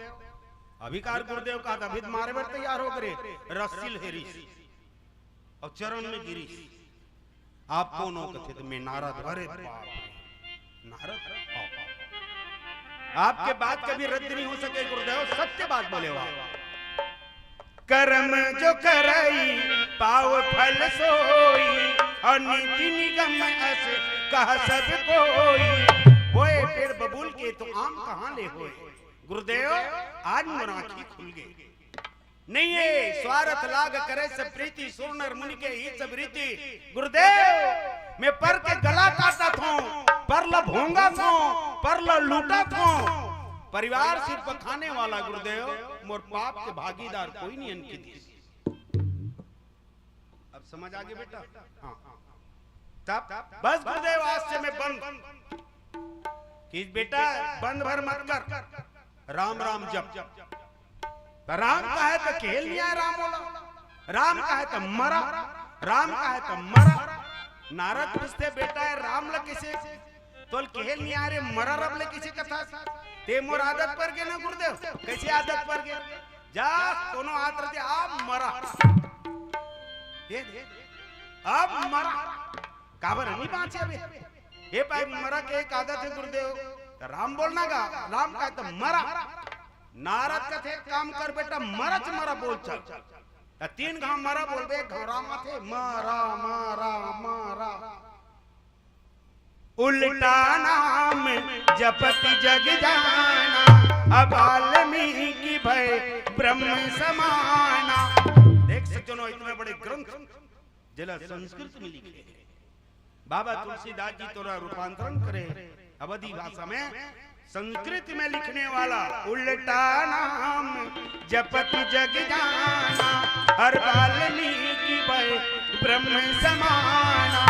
अभी कार गुरुदेव का, अभी तो मारे बर तैयार हो करे, रस्सी ल हेरिस और चरण में गिरिस। आप कोनो कथे त मैं नारद, अरे बाप रे, नारद, आओ। आपके बात कभी रद्द नहीं हो सके गुरुदेव, सत्य बात बोले हो आप। करम जो करई पाव फल सोई, और नीति निगम अस कह सब कोई। बोए पेड़ बबूल के तो आम कहाँ ले होए। गुरुदेव, आज मोर आँखी खुल गई। नहीं हे, स्वारथ लाग करे सब प्रीति, सुर नर मुनि के ही सब रीति। गुरुदेव, मैं पर के गला काटत हों, पर ल भोंगत हों, पर ल लूटत हों। परिवार सिर्फ खाने वाला गुरुदेव, मोर पाप के भागीदार कोई नहीं अनकी दिस। अब समझ आगे बेटा? हाँ। तब बस गुरुदेव आज से मैं बंद, कि बेटा बंद भर मत कर, राम राम जप। त राम कहे त केहेल नइ आय राम ओला, राम कहे त मरा, राम कहे त मरा। नारद पूछथे, बेटा ए राम ल कइसे, तोल केहेल नइ आय रे, मरा रब ल कइसे कथस? ते मोर आदत पर गे ना गुरुदेव। कइसे आदत पर गे? जा कोनो आत रहिथे, अब मरा। ए, अब मरा। काबर नइ बाँचे बे? ए भाई, मरा के एक आदत हे गुरुदेव। त राम बोलना गा, राम कहे त मरा। नारद कथे, काम कर बेटा, मरा च मरा बोल चल। त तीन घांव मरा बोलबे, एक घांव राम आथे, मरा, मरा, मरा। उल्टा नाम जपत जग जाना, अब वाल्मीकि भए ब्रह्म समाना। देख सकते हो, इतने बड़े ग्रंथ जेला संस्कृत में लिखे हे। बाबा तुलसीदास जी तोला रूपांतरण करे अवधी भाषा में, संस्कृत में लिखने वाला। उल्टा नाम जपत जग जाना, अब वाल्मीकि भए ब्रह्म समाना।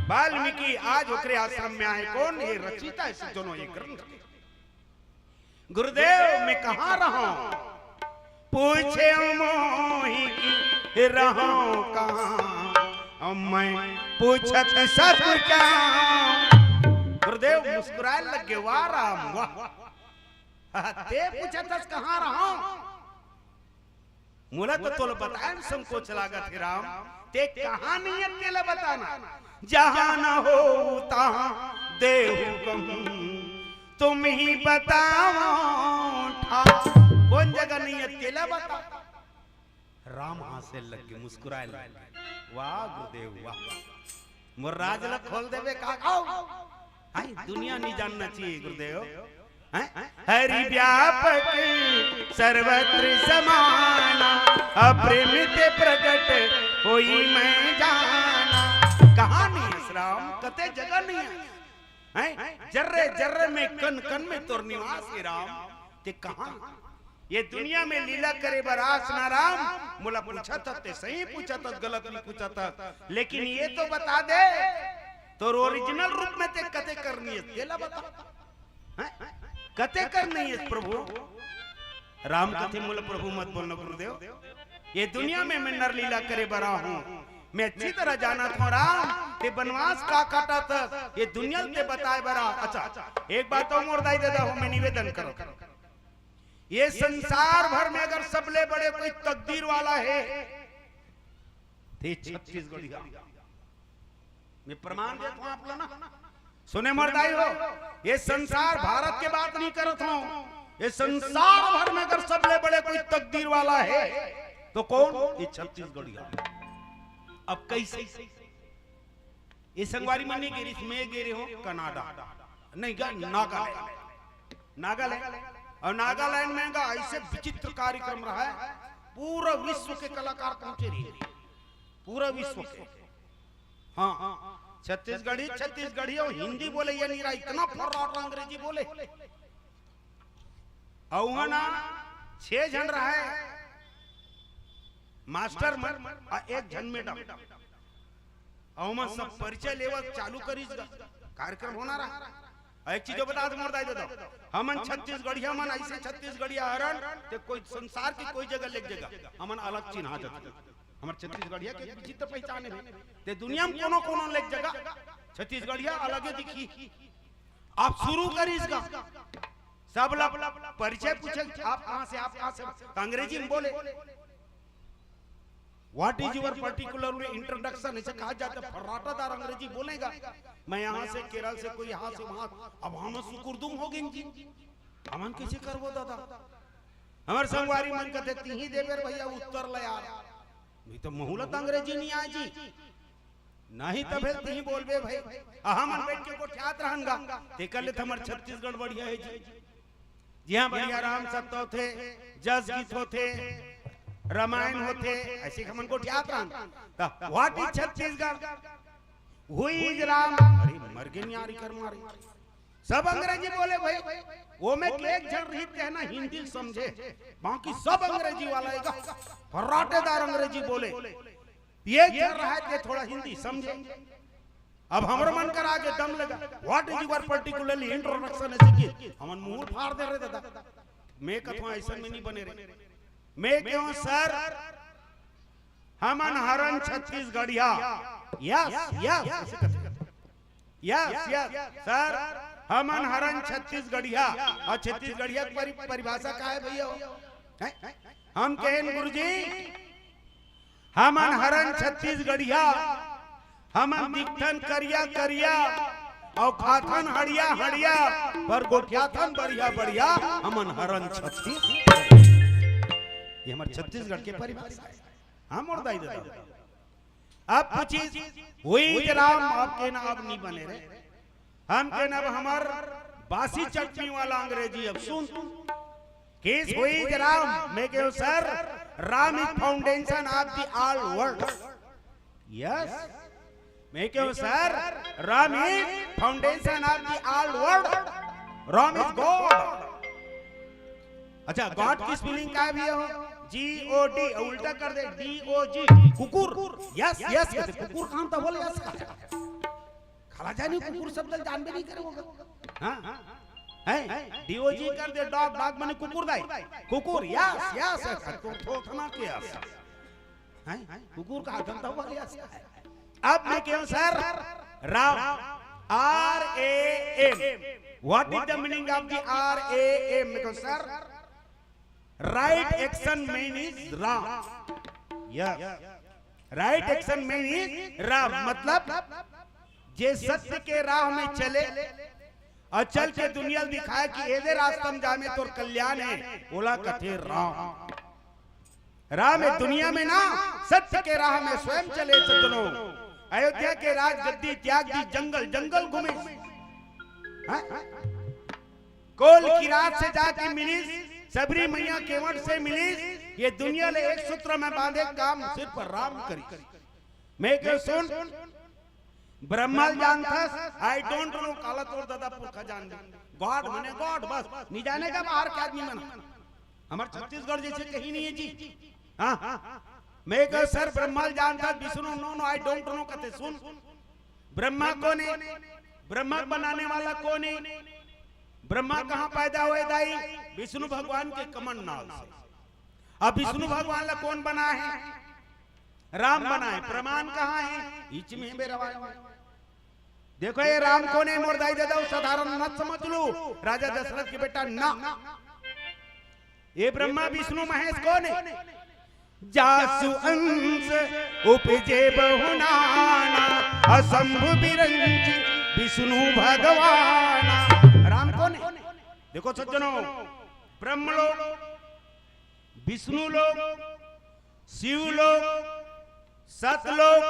वाल्मीकि आज ओकरे आश्रम में आए, कोन? ये रचयिता हे, सुन सुनो ये ग्रंथ के। गुरुदेव, मैं कहाँ रहूं? पूछे मोहि कि रहूं कहाँ, मैं पूछत सब क्या। गुरुदेव मुस्कुराए लगे, वाह राम वाह। ते पूछत हस कहाँ रहूं? मोला तो तोला बताए म संकोच लागत हे राम, ते कहाँ नइ हस तेला बताना। जहाँ न होवं तहाँ देहु कहूँ, तुम्हीं बतावो ठाम। कोन जगह नइ हस तेला बता। राम हाँसे लगे, मुस्कुराए लगे। वाह गुरुदेव वाह। मोर राज ल खोल देबे का? आओ। हाय, दुनिया नइ जानना चाहिए गुरुदेव। हैं? हरि व्यापक सर्वत्र समाना, अपरिमित प्रगट होई मैं जाना। कहाँ नइ हस राम, कते जगह नइ हस। हैं? जर्रे जर्रे में, कन कन में तोर निवास हे राम। ते कहाँ? ये दुनिया में लीला करे बर आस ना राम। मोला पूछत हस ते सही पूछत हस, गलत नइ पूछत हस, लेकिन ये तो बता दे, तोर ओरिजिनल रूप में ते कते कन नइ हस, तेला बता। हैं? कते कन नइ हस प्रभु? राम कथे, मोला प्रभु मत बोलना गुरुदेव। ये दुनिया में मैं नर लीला करे बर आहूं। मैं अच्छी तरह जानत हूं राम, ते बनवास का काटत हस, ये दुनिया ल ते बताए बर आ। अच्छा, एक बात अउ मोर दाई ददा हो, मैं निवेदन करों, ये संसार भर में अगर सबले बड़े कोई तकदीर वाला हे, ते छत्तीसगढ़िया। मैं प्रमाण देत हूं आप ला ना। सुने मोर दाई हो, ये संसार, भारत के बात नइ करत हूं, ये संसार भर में अगर सबले बड़े कोई तकदीर वाला हे, तो कोन? ये छत्तीसगढ़िया। अब कइसे? ये संगवारी मन नइ गे रिहिस, मैं गे रेहेंव कनाडा, नइ गा, नागालैंड, नागालैंड। अउ नागालैंड में गा अइसे विचित्र कार्यक्रम रहय, पूरा विश्व के कलाकार पहुंचे रिहिस, पूरा विश्व के। हाँ, छत्तीसगढ़ी, छत्तीसगढ़ी अउ हिंदी बोले, ये नइ रहय, इतना फर्राटा अंग्रेजी बोले। अउ उहाँ ना छह झन रहय मास्टर मन, अउ एक झन मैडम। अउ ओमन सब परिचय लेवत चालू करिस गा, कार्यक्रम होना रहय। अउ एक चीज बता दे मोर दाई ददा, हमन छत्तीसगढ़िया मन अइसे छत्तीसगढ़िया हरन, ते कोई संसार के कोई जगह लेग जगह हमन अलग चिन्हा जाथन। हमर छत्तीसगढ़िया के विचित्र पहचान हे, ते दुनिया में कोनो कोनो लेग जगह छत्तीसगढ़िया अलगे दिखही। अब शुरू करिस गा, सब ला परिचय पूछे, आप कहाँ से, आप कहाँ से, त अंग्रेजी में बोले। What is your particular introduction? अइसे कहा जाथे, फर्राटादार अंग्रेजी बोले गा। मैं यहाँ से, केरल से, कोई यहाँ से वहाँ। अब हमन सुकुरदुम हो गेन जी, हमन कइसे करबो ददा? हमर संगवारी मन कथे, तिही देबे रे भइया उत्तर ल यार। नहीं तो महूं ला त अंग्रेजी नइ आय जी। नहीं तभे तिही बोलबे भई। अ हमन बइठ के गोठियात रहन गा, तेकर ले त हमर छत्तीसगढ़ बढ़िया हे जी। जिहाँ बढ़िया राम सत्ता होथे, जस गीत होथे, रामायण होथे, अइसे हमन गोठियात रहन। त what is Chhattisgarh? Who is Ram? अरे मर गे न्यारी कर मारे। सब अंग्रेजी बोले भई, ओमे के एक झन रही तेन हिंदी ल समझे, बाकी सब अंग्रेजी वाला हे गा, फर्राटेदार अंग्रेजी बोले। ये चल रहा है कि थोड़ा हिंदी समझे। अब हमर मन कर आगे दम लगा, what is your particularly introduction? ऐसे कि हमन मुंह फाड़ दे रहे दादा। मैं कथों ऐसा में नहीं बने रहे। मैं कहूं सर, हमन हरन छत्तीसगढ़िया। यस, यस, ऐसे कथे। यस, यस, सर, हमन हरन छत्तीसगढ़िया। और छत्तीसगढ़िया की परि-, परिभाषा का है भैया? हैं? हम कहेन गुरुजी, हमन हरन छत्तीसगढ़िया, हमन दिखथन करिया करिया, अउ खाथन हड़िया हड़िया, पर गोठियाथन बढ़िया बढ़िया, हमन हरन छत्तीसगढ़। ये हमर छत्तीसगढ़ के परिभाषा है। हाँ, मोर दाई ददा। अब पूछिस, हुई राम, अब के ना, अब नहीं बने रे। हम के ना, अब हमर बासी चटनी वाला अंग्रेजी अब सुन। केस हुई राम, मैं कहूं sir, Ram is foundation of the all world। Yes, मैं कहूं sir, Ram is foundation of the all world। Ram is God। अच्छा, गॉड की स्पेलिंग का भी हो? जी ओ डी, उल्टा कर दे, डी ओ जी। कुकुर। Yes, yes, yes. कुकुर कहां था बोले यस का? खाला जानी कुकुर शब्द जानबे नहीं करे होगा। हाँ, है, डी ओ जी कर दे, डॉग। डॉग माने कुकुर दाई। कुकुर, यस, यस, यस। कुकुर थोथना के यस। हैं? कुकुर का गंदा हुआ लिया। अब मैं कहूं sir, Ram, R A M, what is the meaning of the R A M? मैं कहूं sir, right action man is Ram. Yes, right action man is Ram. मतलब जे सत्य के राह में चले और चल के दुनिया ल दिखाए कि एदे रास्ता में जामे तोर कल्याण है, ओला कथे राम। राम ए दुनिया में ना, सत्य के राह में स्वयं चले सज्जनों। अयोध्या के राजगद्दी त्याग दी, जंगल जंगल घूमे। हाँ? कोल किरात से जाके मिलिस, सबरी मैया केवट से मिलिस। ये दुनिया ले एक सूत्र में बांधे, काम सिर्फ राम करी। मैं के सुन, ब्रह्मा ल जानथस? I don't know। काला तोर दादा पुरखा जान दे। गॉड माने गॉड, बस। नहीं जाने का बाहर के आदमी मन। हमर छत्तीसगढ़ जैसे कहीं नहीं है जी। हाँ, मैं कह सर, ब्रह्मा ल जानथस, Vishnu, no no, I don't know कथे। सुन, ब्रह्मा कोन है? ब्रह्मा बनाने वाला कोन है? ब्रह्मा कहाँ पैदा हुए दाई? विष्णु भगवान के कमंडल से। अब विष्णु भगवान ला कोन बनाए? राम बनाए। प्रमाण कहाँ है? इच में बेरवाए। देखो, ये राम कोन है, मोर दाई ददा, साधारण मत समझ लो। राजा दशरथ के बेटा ना। ये ब्रह्मा विष्णु महेश कोन है? जासु अंश उपजे बहु नाना, असंभु बिरंच विष्णु भगवाना। राम कोन है? देखो सज्जनों, ब्रह्मलोक, विष्णु लोक, शिव लोक, सतलोक,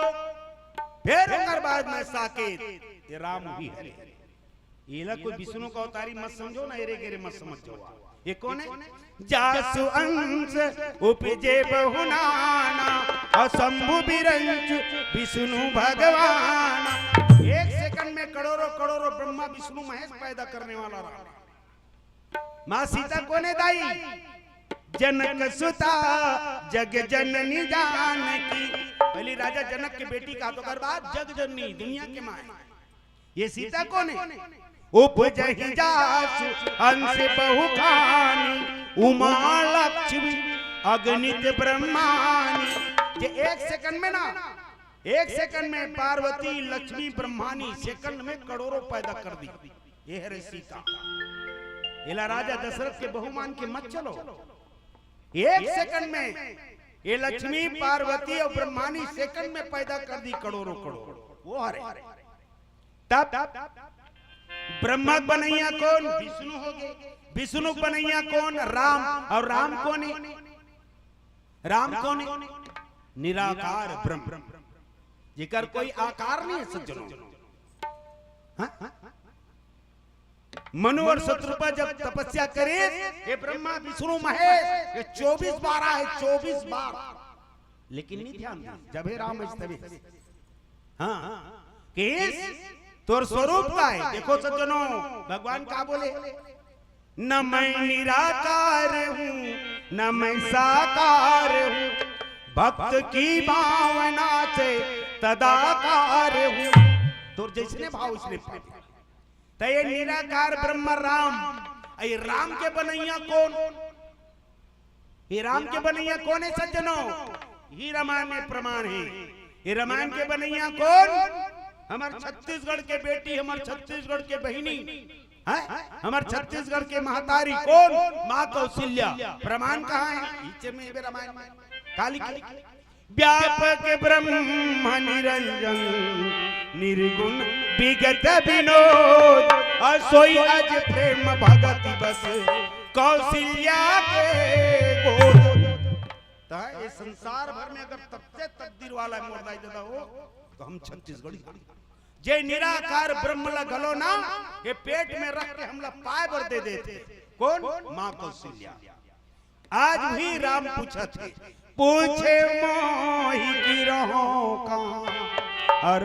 फिर ओकर बाद में साकेत, ये राम ही है। एला कोई विष्णु का अवतारी मत समझो ना, एरे गेरे मत समझ जाओ। ये कोन है? जासु अंश उपजे बहु नाना, असंभु बिरंच विष्णु भगवान। एक सेकंड में करोड़ों करोड़ों ब्रह्मा विष्णु महेश पैदा करने वाला राम। माँ सीता कोन है दाई? जनक सुता जग जननी जानकी। पहली राजा जनक के बेटी का, तो ओकर बाद जग जननी, दुनिया के माँ है। ये सीता कोन है? उपजहि जासु अंश बहु खानी, उमा लक्ष्मी अगणित ब्रह्मानी। जे एक सेकंड में ना, एक सेकंड में पार्वती, लक्ष्मी, ब्रह्मानी सेकंड में करोड़ों पैदा कर दी। ये हरे सीता। एला राजा दशरथ के बहु मान के मत चलो। एक सेकंड में ये लक्ष्मी, पार्वती और ब्रह्मानी सेकंड में पैदा कर दी करोड़ों करोड़। वो हरे। तब ब्रह्मा बनैया कोन? विष्णु हो गए। विष्णु बनैया कोन? राम। और राम कोन है? राम कोन है? निराकार ब्रह्म, जेकर कोई आकार नहीं है सज्जनों। हाँ? मनु और शतरूपा जब तपस्या करे, ये ब्रह्मा विष्णु महेश, ये चौबीस बार आए, चौबीस बार। लेकिन नहीं ध्यान दे, जब हे राम इस तभी। हाँ, केस तोर स्वरूप का है। देखो सज्जनों, भगवान का बोले, न मैं निराकार हूँ, न मैं साकार हूँ, भक्त की भावना से तदाकार हूँ। तोर जैसने भाव उसने पावे। त ये निराकार ब्रह्म राम, ये राम के बनैया कोन? ये राम के बनैया कोन हे सज्जनो? ही रामायण में प्रमाण हे। ये रामायण के बनैया कोन? हमर छत्तीसगढ़ के बेटी, हमर छत्तीसगढ़ के बहिनी, हैं? हमर छत्तीसगढ़ के महतारी कोन? माँ कौशल्या। प्रमाण कहाँ हे? पीछे में ये रामायण में काली की व्यापक ब्रह्म निरंजन, निर्गुण विगत विनोद, अउ सोई अज प्रेम भगति बस कौशल्या के गोद। त ये संसार भर में अगर सबसे तकदीर वाला मोर दाई ददा हो, त हम छत्तीसगढ़ी। जे निराकार ब्रह्म ला घलो ना, ये पेट में रख के हमला पाए बर दे देथे। कोन? माँ कौशल्या। आज भी राम पूछत हे, पूछे मोहि गिरहों कहाँ, अउ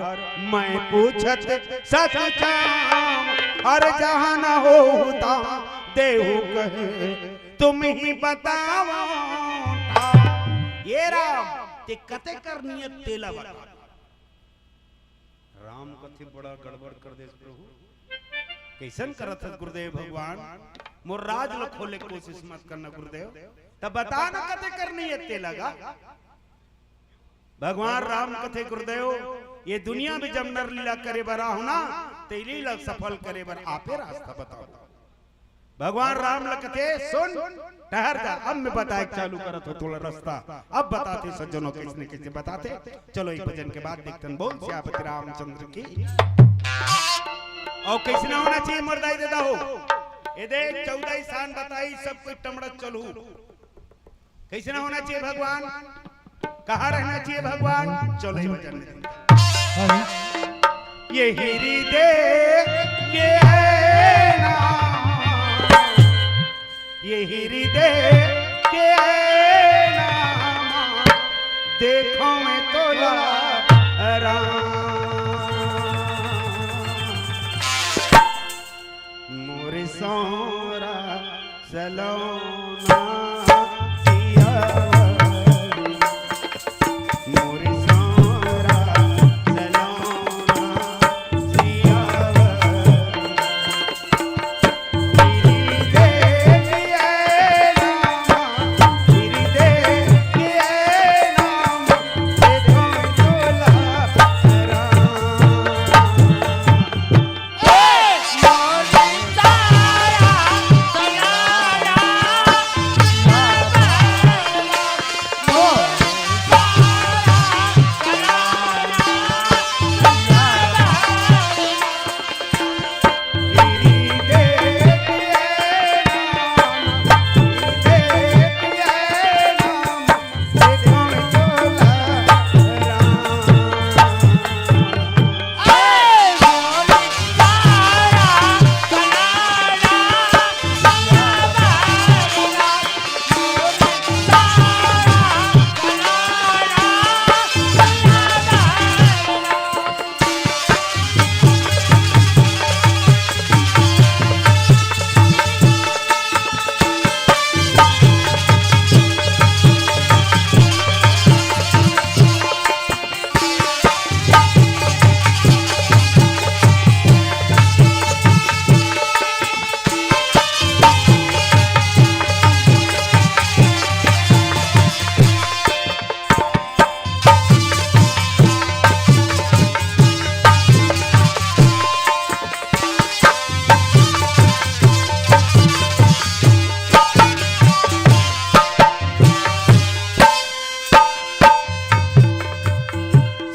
मैं पूछत सत चाम, अउ जहाँ न होहू तहाँ देहू कहे, तुम ही बतावो ठाम। ये राम, ते कते कर नियत तेला बता। राम कथे, बड़ा गड़बड़ कर देस प्रभु। कइसन करत हस गुरुदेव भगवान? मोर राज ल खोले के कोशिश मत करना गुरुदेव। त बता न कते करनी हे तेला गा। भगवान राम कथे गुरुदेव, ये दुनिया में जब नर लीला करे बर आहो ना, त ये लीला सफल करे बर आपे रास्ता बताओ। भगवान राम ल कथे, सुन, ठहर जा, अब मैं बताए के चालू करत हों तोला रास्ता। अब बताथे सज्जनों, कइसने कइसने बताथे। चलो, एक भजन के बाद देखथन। बोल सियापति रामचंद्र की। अउ कइसने होना चाहिए मोर दाई ददा हो? ये देख, चौदह ही सान बताई, सब कोई टमड़त चलहू। कइसने होना चाहिए भगवान? कहाँ रहना चाहिए भगवान? चलो, ये भजन में। ये हृदय के है ना, ये हृदय के है ना, देखो मैं तोला राम। मोर सौंरा सलोना सियावरी, मोर सौंरा सलोना सियावरी। तेरी देख ऐ रामा, तेरी देख ऐ रामा, देखो तोला राम।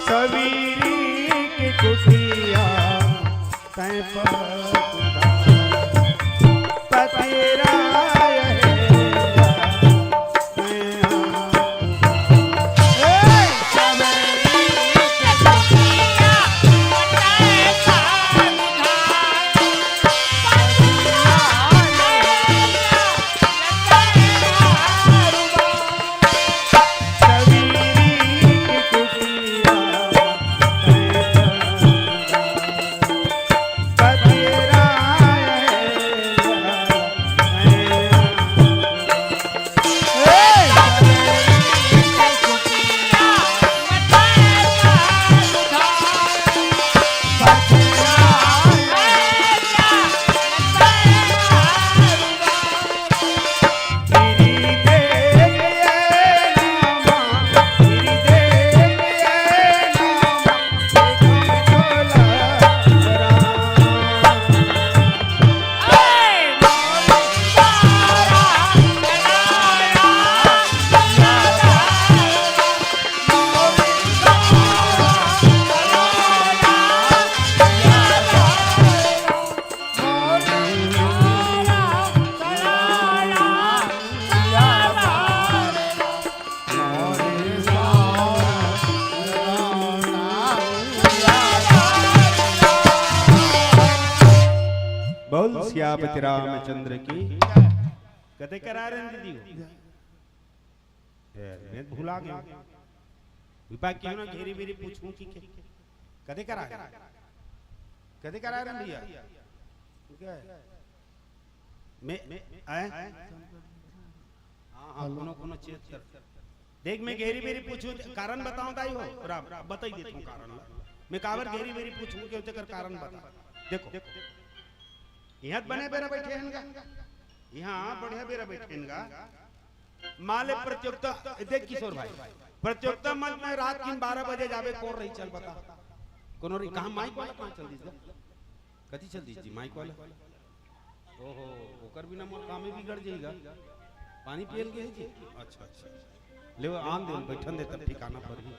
सवेरी के कुटिया तैं पगुदा, पतेरा यहे तैं आगुदा। ए! सियापति रामचंद्र की। कते करा रहे हैं दीदी हो? ए, मैं भुला गया। विभाग की ना घेरी बेरी पूछूं कि के-, कते करा रहे हैं? कते करा रहे हैं भैया? ठीक है। मैं, मैं, आए? हाँ, हाँ, कोनो, कोनो चीज कर। देख, मैं घेरी बेरी पूछूं, कारण बताऊं दाई हो? राम, बताई देता हूं कारण ला। मैं काबर घेरी बेरी पूछूं के तेकर कारण बता। देखो, यहाँ बने बेरा बैठे हैं ना, यहाँ बढ़िया बेरा बैठे हैं ना। मान ले प्रतियोगिता, देख किशोर भाई, प्रतियोगिता मंच में रात की बारह बजे जाबे, कौन रही, चल बता। कोनो रही, कहाँ माइक वाला, कहाँ चल दीजिए? कथी चल दीजिए माइक वाला? ओहो, ओकर बिना मोर कामे बिगड़ जाएगा। पानी पियल के है जी? अच्छा, अच्छा। ले वो आन दे, बैठन दे, तब ठिकाना पर ही।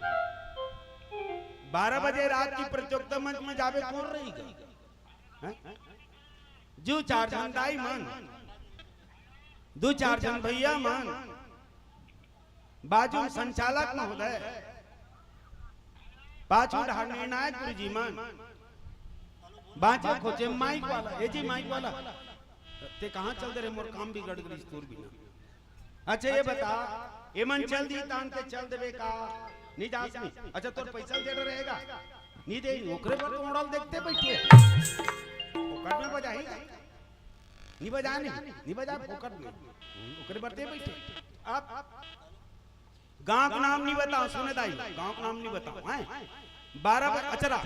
बारह बजे रात की प्रतियोगिता मंच में जाबे, कौन रहेगा? हैं? दू चार झन दाई मन, दू चार झन भैया मन, बाजू में संचालक महोदय, पाछू डहार निर्णायक गुरुजी मन, बाजू खोचे माइक वाला, ए जी माइक वाला, ते कहाँ चल दे रे, मोर काम बिगड़ गई तोर बिना। अच्छा ये बता, एमन चल दी तान ते चल देबे का? नहीं जा सकती। अच्छा तोर पैसा दे रहेगा? नहीं दे, ओकरे बर तो ओड़ल देखते बैठे। फोकट में बजाही का? नहीं बजा, नहीं, नहीं बजा फोकट में। ओकरे बर दे बैठे। अब गांव का नाम नहीं बताओ, सुने दाई, गांव का नाम नहीं बताओ, हैं? बारह बजे, अच्छा,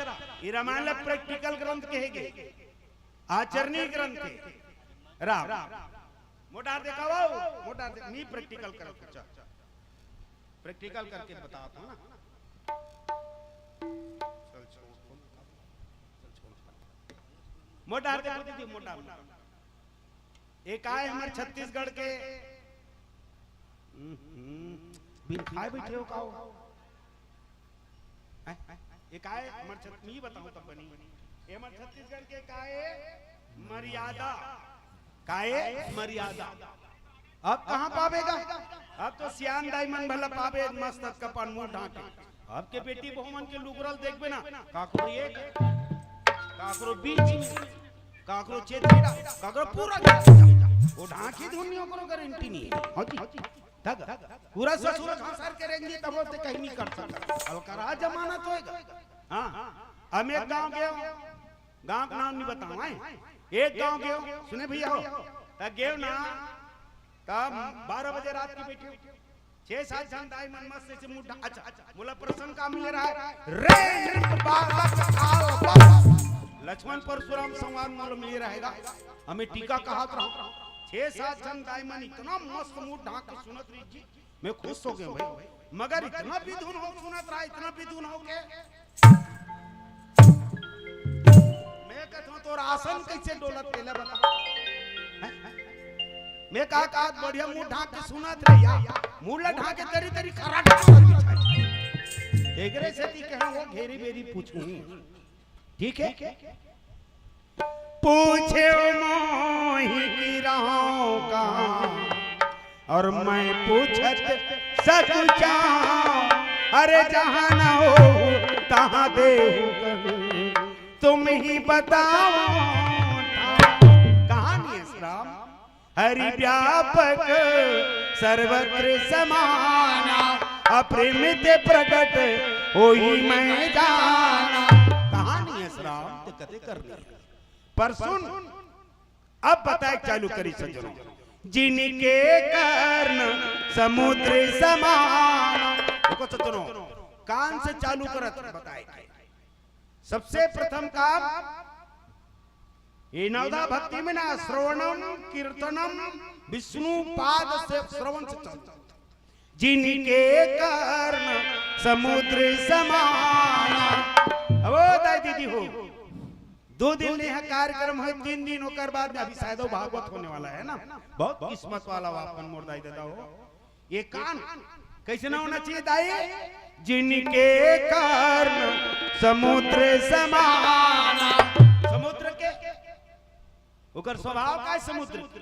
ये रामायण ला प्रैक्टिकल ग्रंथ कहे गे, आचरणीय ग्रंथ है। राम, मोटार देखाओ, मोटार दे, नहीं प्रैक्टिकल करो, चल, चल। प्रैक्टिकल करके बताता हूँ ना। चल छोड़, चल छोड़। मोटार देखो दीदी, मोटार, मोटार। एक आए हमर छत्तीसगढ़ के, हम्म, बिन खाए बैठे हो का हो? हैं? एक आए हमर छत-, मी बताऊं तब बनी। ये हमर छत्तीसगढ़ के काए मर्यादा, काए मर्यादा। अब कहाँ पावेगा? अब तो सियान दाई मन भला पावे, मस्त कपान मुंह ढांके। अब के बेटी बहू मन के लुगरल देखबे ना, काकरो एक, काकरो बीच में, काकरो चेतेरा, काकरो पूरा। वो ढांकी धुनियों को गारंटी नहीं है। हाँ जी, हाँ जी। तक पूरा ससुर खसर के रेंगी तब ते कहीं नहीं कर सकता। अलकरा जमाना तो है। हाँ, हम एक गांव गए, गांव का नाम नहीं बताऊं, हैं? एक गांव गए, सुने भैया हो, त गए ना, तब बारह बजे रात की बैठे, छह सात झन दाई मन मस्त से मुंह ढा-, अच्छा, अच्छा, मोला प्रसंग का मिल रहा है, रे नृप बालक काल बस। लक्ष्मण परशुराम संवाद मोला मिल रहेगा, हमें टीका कहा रहा। छह सात झन दाई मन इतना मस्त मुंह ढांक के सुनत रही जी, मैं खुश हो गया भाई, मगर इतना बिधुन हो सुनत रहा, इतना बिधुन हो के मैं कहता हूँ, तोर आसन कैसे डोलत, पहले बता। हैं? मैं कहा, कहा, बढ़िया मुंह ढांक के सुनत रहे यार, मुंह ला ढांक के तरी तरी खराटा मार बिछाए। एकरे सेती कहे वो घेरी बेरी पूछूं, ठीक है? पूछे मोहि की रहूं कहाँ, और मैं पूछत सकुचाऊं। अरे जहाँ न हो तहाँ देहु कहीं, तुम ही बताओ ठाम। कहाँ नहीं है राम? हरि व्यापक सर्वत्र समाना, अपरिमित प्रगट होई मैं जाना। कहाँ नहीं है राम? ते कते कर दिया। पर सुन, अब बताए चालू करी सज्जनों, जिनके कर्ण समुद्र समान। देखो सज्जनों, कान से चालू करत बताए के। सबसे प्रथम काम, ये नवधा भक्ति में ना श्रवणम कीर्तनम विष्णु पाद से श्रवण से चलता। जिनके कर्ण समुद्र समाना। अब ओ दाई दीदी हो, दो दिन ले यहाँ कार्यक्रम है, तीन दिन ओकर बाद में अभी शायद वो भागवत होने वाला है ना। बहुत किस्मत वाला हो आप मन मोर दाई दादा हो। ये कान कैसे ना होना चाहिए दाई? जिनके कर्ण समुद्र समाना। समुद्र के ओकर स्वभाव का है समुद्र के।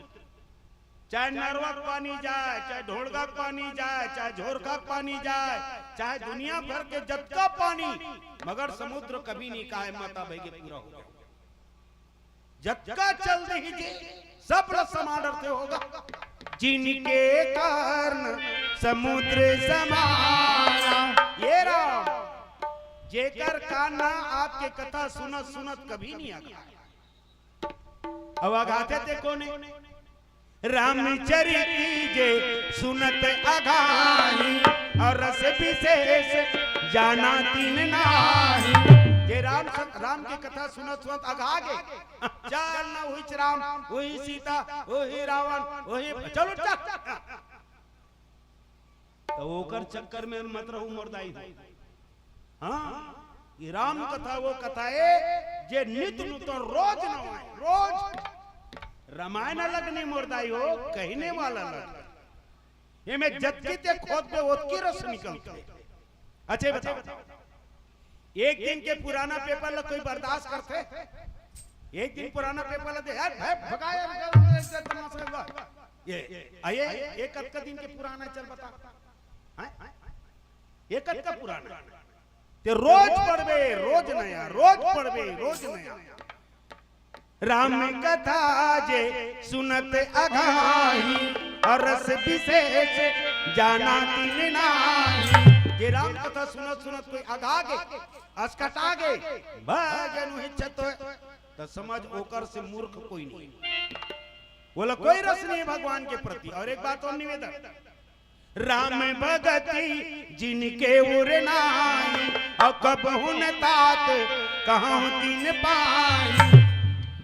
चाहे नरवा के पानी जाए, चाहे ढोड़गा के पानी जाए, चाहे झोरखा के पानी जाए, चाहे दुनिया भर के जतका पानी, मगर समुद्र कभी नहीं कहे माता भई के पूरा हो गया। जतका चल दिही जी, सब ल समा डरथे होगा। जिनके कारण समुद्र समाना। ये राम, जेकर कान ना आपके कथा सुनत सुनत कभी नहीं अघाय। अब अघाथे ते कोने? रामचरित जे सुनत अघाही, और रस विशेष जाना तिन नाही। जे राम, राम के कथा सुनत सुनत अघा गे, चल ना, उहीच राम, उही सीता, उही रावण, उही, चलो चल। तो ओकर चक्कर में मत रहू मोर दाई हो। हाँ, ये राम कथा वो कथा है जे नित नूतन रोज नवा है, रोज। रामायण अलग नहीं मोर दाई हो, कहने वाला अलग। ये में जतकी ते खोदबे ओतकी रस निकलथे। अच्छा, ये बताओ, एक दिन के पुराना पेपर ला कोई बर्दाश्त करथे? एक दिन पुराना पेपर ला दे, "यार, भाई, भगा यार, ये, ये, ये, ये, ये कतका दिन के पुराना, चल बता।" हैं? ये कतका पुराना? ते रोज पढ़बे, रोज नया, रोज पढ़बे, रोज नया। राम कथा जे सुनत अघाही, और रस विशेष जाना तिन नाही। जे राम कथा सुनत सुनत कोई अघा गे, असकटा गे, भजन हुई छतो, त समझ ओकर से मूर्ख कोई नहीं। बोला कोई रस नहीं है भगवान के प्रति। और एक बात और निवेदन, राम भगति जिनके उर नाही, और कबहुन तात कहूँ तिन पाई।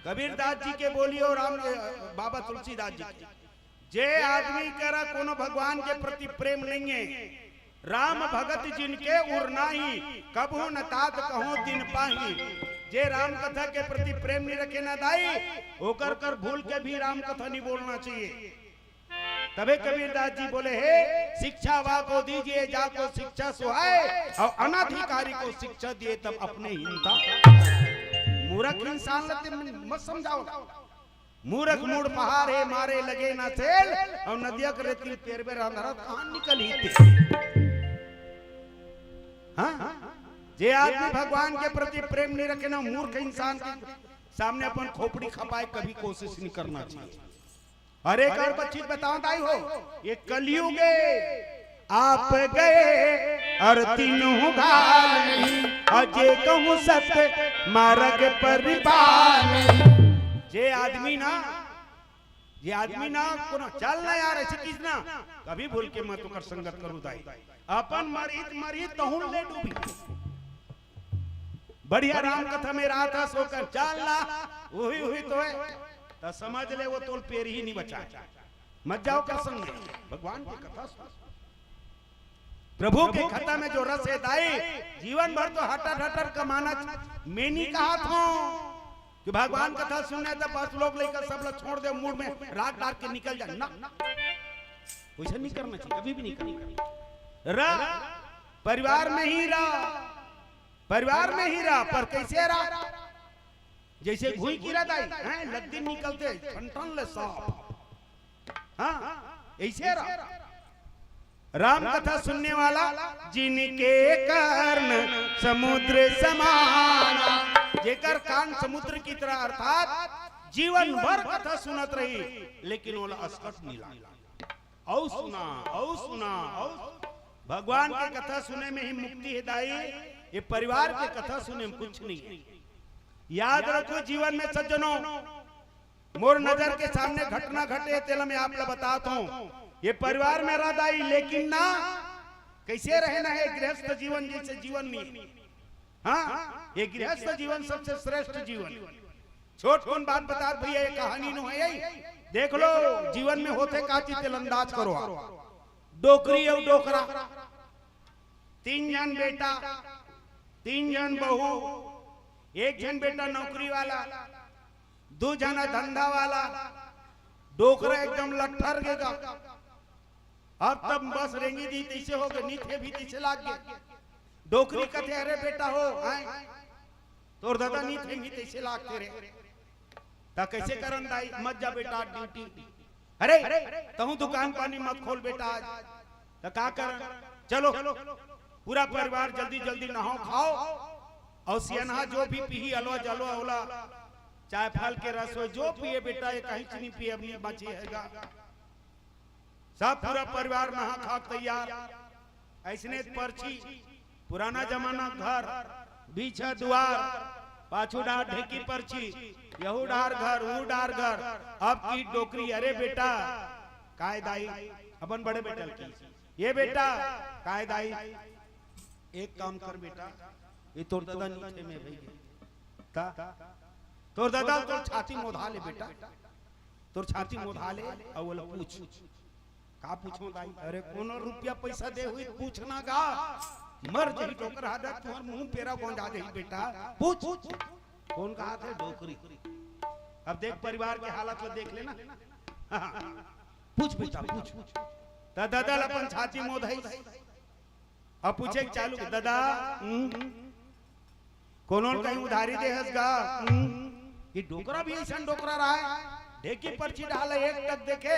कबीरदास जी के बोलियो, राम, बाबा तुलसीदास जी के, जे आदमी करा कोनो भगवान के प्रति प्रेम नहीं है, राम भगत जिनके उर नाही, कबहुन तात कहूँ तिन पाही। जे राम कथा के प्रति प्रेम नहीं रखे ना दाई, ओकर कर भूल के भी राम कथा नहीं बोलना चाहिए। तबे कबीरदास जी बोले हे, शिक्षा वा को दीजिए जाको शिक्षा सुहाए, और अनधिकारी को शिक्षा दिए तब अपने हिंता। मूर्ख इंसान ला ते मत समझाओ। मूर्ख मूड़ पहाड़ हे, मारे लगे ना सेल, और नदिया के रेती पेरबे रांधरा कहाँ निकल ही ते। हाँ, जे आदमी भगवान के प्रति प्रेम नहीं रखे ना, मूर्ख इंसान के सामने अपन खोपड़ी खपाए कभी कोशिश नहीं करना चाहिए। और एक और चीज बताओ दाई हो, ये कलयुग है, आप गए और तीनों घाल नहीं, और जे कहूँ सत्य मार्ग पर पाल नहीं। जे आदमी ना, जे आदमी ना कोनो चल ना यार, ऐसी चीज ना, कभी भूल के मत ओकर संगत करू दाई। अपन मरही त मरही, तहूँ ले डूबी। बढ़िया राम कथा में रात हस ओकर चल ला, वही वही तो है। त समझ ले वो तोल पेर ही नहीं बचा। मत जाओ कर संग में, भगवान की कथा सुन। प्रभु के कथा में जो रस है दाई, जीवन भर तो हटर हटर कमाना। मैं नहीं कहा था कि भगवान कथा सुनने तो बस लोग लेकर सब लोग छोड़ दे, मूड में राग डाल के निकल जाए ना। वैसा नहीं करना चाहिए, कभी भी नहीं करना चाहिए। रह, परिवार में ही रह, परिवार में ही रह, पर कैसे रह? जैसे घुई की रहता है, हैं, लद्दी निकलते, ठन ठन ले सांप। हाँ, ऐसे रह। राम कथा सुनने वाला जिनके कर्ण समुद्र समाना, जेकर कान समुद्र की तरह, अर्थात जीवन भर कथा सुनत रही, लेकिन ओला असकट नहीं लागे। अउ सुना, अउ सुना, अउ भगवान के कथा सुने में ही मुक्ति है दाई, ये परिवार के कथा सुने में कुछ नहीं है। याद रखो जीवन में सज्जनों, मोर नजर के सामने घटना घटे, तेला मैं आप ला बतात हूँ। ये परिवार में रह दाई, लेकिन ना कैसे रहना है गृहस्थ जीवन जैसे जीवन नहीं। हाँ, ये गृहस्थ जीवन सबसे श्रेष्ठ जीवन। छोट कोन बात बतात भैया, ये कहानी नो है यही। देख लो, जीवन में होथे का चीज, तेला अंदाज करो आप। डोकरी अउ डोकरा, तीन झन बेटा, तीन झन बहू, एक झन बेटा नौकरी वाला, दू झन धंधा वाला। डोकरा एकदम लट्ठर गे गा। अब तब बस रेंगी दी तैसे हो गे, नीचे भी तैसे लाग गे। डोकरी कथे, "अरे बेटा हो, आय, तोर दादा नीचे भी तैसे लागथे रे।" त कैसे करन दाई, "मत जा बेटा ड्यूटी।" "अरे, तहूँ दुकान पानी मत खोल बेटा आज।" त का करन? चलो, पूरा परिवार जल्दी जल्दी नहाओ खाओ, अउ सियनहा जो भी पीही अलवा जलवा ओला चाहे फल के रस हो, जो पिए बेटा, ये कहीं चीनी पिए, अब नहीं बची है गा। सब पूरा परिवार नहा खा के तैयार। ऐसने परछी, पुराना जमाना घर, बीच दुआर, पाछू डार ढेकी परछी, यहू डार घर, ऊ डार घर। अब की डोकरी, अरे बेटा, काय दाई, अपन बड़े बेटा ल की, ये बेटा, काय दाई, एक काम कर बेटा, ये तोर ददा नीचे में भई गे। ता, तोर ददा तोर छाती मोधा ले बेटा, तोर छाती मोधा ले, अउ ओला पूछ। का पूछो दाई? अरे कोनो रुपया पैसा दे हुई पूछना गा, मर जही डोकरा हा, तुहर मुंह पेरा गोंजा जही बेटा। पूछ। कौन कहा थे? डोकरी। अब देख परिवार के हालत ला देख लेना। पूछ बेटा, पूछ। त ददा ल अपन छाती मोधई। अब पूछे के चालू, ददा, हम्म, कोनो ल कहीं उधारी दे हस गा? हम्म, ये डोकरा भी ऐसन डोकरा रहा है, ढेकी परछी डाला एक टक देखे।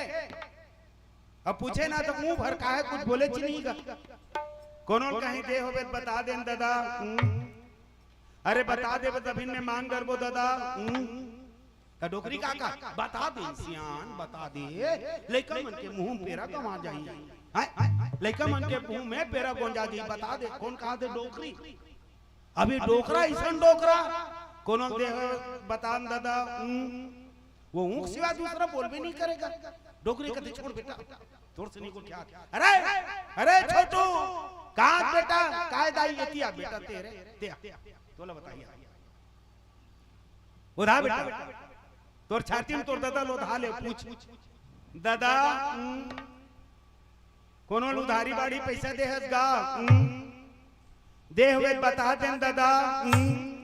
अब पूछे ना तो मुंह भर काहे कुछ बोले च नहीं गा। कोनो ल कहीं दे होबे त बता देन ददा। हम्म, अरे बता देबे तभिन में मांग डरबो ददा। हम्म, त डोकरी का का बता दे सियान, बता दे। लइका मन के मुंह में पेरा गंवा जाही। हैं? लइका मन के मुंह में पेरा गोंजा जाही, बता दे। कौन कहा थे? डोकरी। अभी डोकरा, ऐसन डोकरा, कोनो देह बतान ददा, हम्म, वो ऊँख सिवा दूसरा बोलबे नहीं करेगा। डोकरी कथे, छोड़ बेटा, तोर से नहीं गोठियात। अरे, अरे छोटू, कहाँ बेटा, काय दाई एती आ बेटा, तेरे, ते आ, तोला बताइए। ओधा बेटा, तोर छाती में तोर ददा ल ओधा ले, पूछ। ददा, हम्म, कोनो ल उधारी बाड़ी पैसा दे हस गा? हम्म, दे हुए बता देन ददा। हम्म।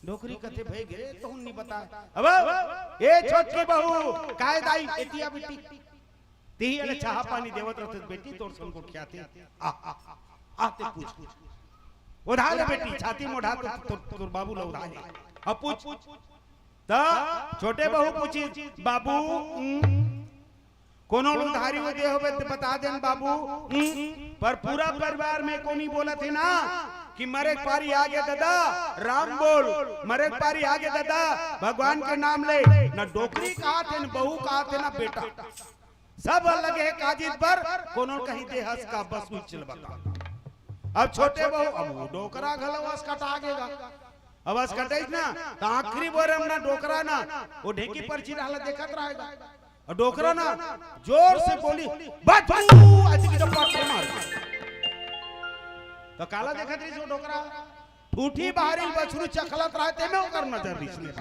डोकरी कथे, भई गे, तहूँ नहीं बताए। अब, ए छोटकी बहू, काय दाई, एती आ बेटी। तिही अले चाहा पानी देवत रहते बेटी, तोर सन गोठियाथे। आ, आ, आ, आ, ते पूछ, पूछ। ओधा ले बेटी, छाती मोधा तो, तो, तोर बाबू ल ओधा ले। अब पूछ। त छोटे बहू पूछी, बाबू, हम्म, कोनो ल उधारी वो दे होबे त बता देन बाबू। हम्म, पर पूरा परिवार में कोनी बोलत हे ना कि मरे के पारी आगे ददा, राम बोल, मरे के पारी आगे ददा, भगवान के नाम ले। न डोकरी कहाथे, न बहू कहाथे, न बेटा। सब अलग हे काजिद बर, कोनो कहीं दे हस का, बस उचल बता। अब छोटे बहू, अब वो डोकरा घलो असकटा गेगा। अब असकटाइस ना, त आखिरी बोरे में ना डोकरा ना, वो ढेकी परछी डाला देखत रहेगा। अउ डोकरा ना, जोर से बोली, "बछरू!" अइसे कि जब पट मार। त काला देखत रहिस वो डोकरा, ठूठी बाहरी बछरू चखलत रहे, तेमे ओकर नजर रिस ले।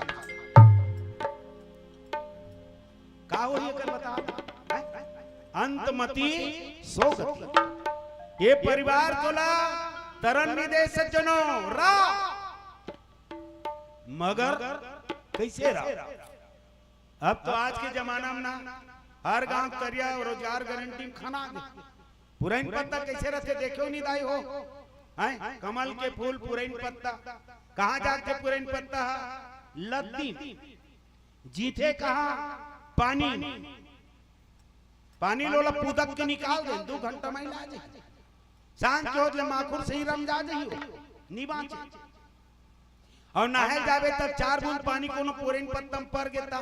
का होही एकर बता? हैं? अंतमती सोगती। ये परिवार तोला तरन नइ दे सज्जनो, रा। मगर कइसे रा? अब तो आज के जमाना में ना हर गांव तरिया रोजगार गारंटी में खाना दे। पुरइन पत्ता कइसे रथे देखेव नहीं दाई हो? हैं? कमल के फूल पुरइन पत्ता। कहाँ जाथे पुरइन पत्ता? लद्दी। जीथे कहाँ? पानी। पानी ल ओला पुदक के निकाल दे, दू घंटा में इलाज हे। सांझ के होत ले माखुर से ही रम जा जही हो, नी बाँचे। अउ नहाए जाबे तब चार बूंद पानी कोनो पुरइन पत्ता म पर गे त।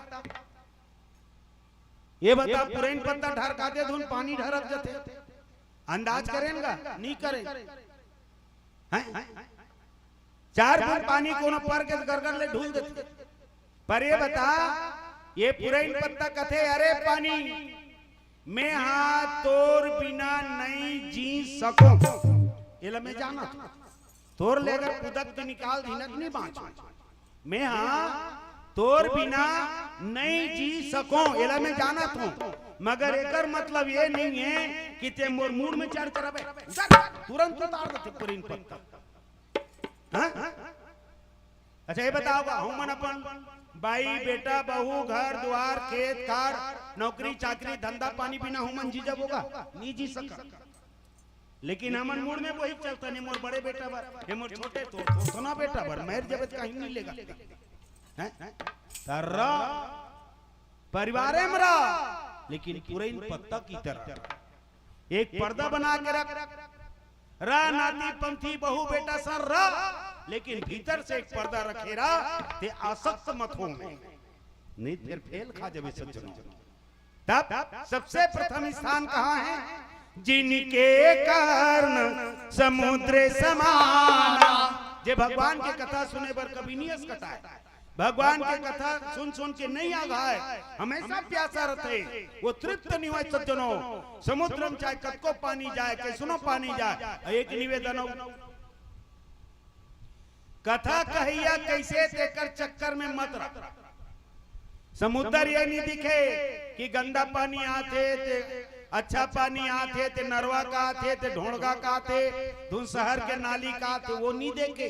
ये बता, पुरइन पत्ता ढरकाथे धुन पानी ढरक जथे। अंदाज करेन गा? नी करेन। हैं? चार बूंद पानी कोनो पर के गरगर ले ढूल देथे। पर ये बता, ये पुरइन पत्ता कथे, "अरे पानी, मैं हा तोर बिना नइ जी सकों।" एला मैं जानत हूँ। तोर ले अगर कुदत के निकाल दीन त नहीं बाँच। मैं हा तोर बिना नइ जी सकों, एला मैं जानत हूँ। मगर एकर मतलब ये नहीं है कि ते मोर मूड़ में चढ़ के रहे। तुरंत उतार देथे पुरइन पत्ता। हाँ? अच्छा, ये बताओ, हमन अपन बाई, बेटा, बहू, घर, दुआर, खेत, खार, नौकरी, चाकरी, धंधा, पानी बिना हमन जी जबो गा? नी जी सकन। लेकिन हमन मूड़ में वही चलथन, ये मोर बड़े बेटा बर, ये मोर छोटे तो, तो ना बेटा बर, मर जबे त कहीं नहीं लेगा। हैं? त रा, परिवारे में रा, लेकिन पुरइन पत्ता की तरह। एक पर्दा बना के रख, रह नाती पंथी बहू बेटा सन रह, लेकिन भीतर से एक पर्दा रखे रह, ते आसक्त मत हो में, नहीं फिर फेल खा जबे सज्जनों। तब सबसे प्रथम स्थान कहाँ है? जिनके कर्ण समुद्र समाना। जे भगवान के कथा सुने बर कभी नहीं असकटाय, भगवान के कथा सुन सुन के नहीं आघाय, हमेशा प्यासा रथे, वो तृप्त नहीं होय सज्जनों। समुद्र में चाहे कतको पानी जाए, कैसनो पानी जाए, एक निवेदन हो, कथा कहैया कैसे तेकर चक्कर में मत रह। समुद्र ये नहीं दिखे कि गंदा पानी आथे ते अच्छा पानी आथे ते नरवा का आथे ते ढोंड़गा का आथे, धुन शहर के नाली का आथे, वो नहीं देखे।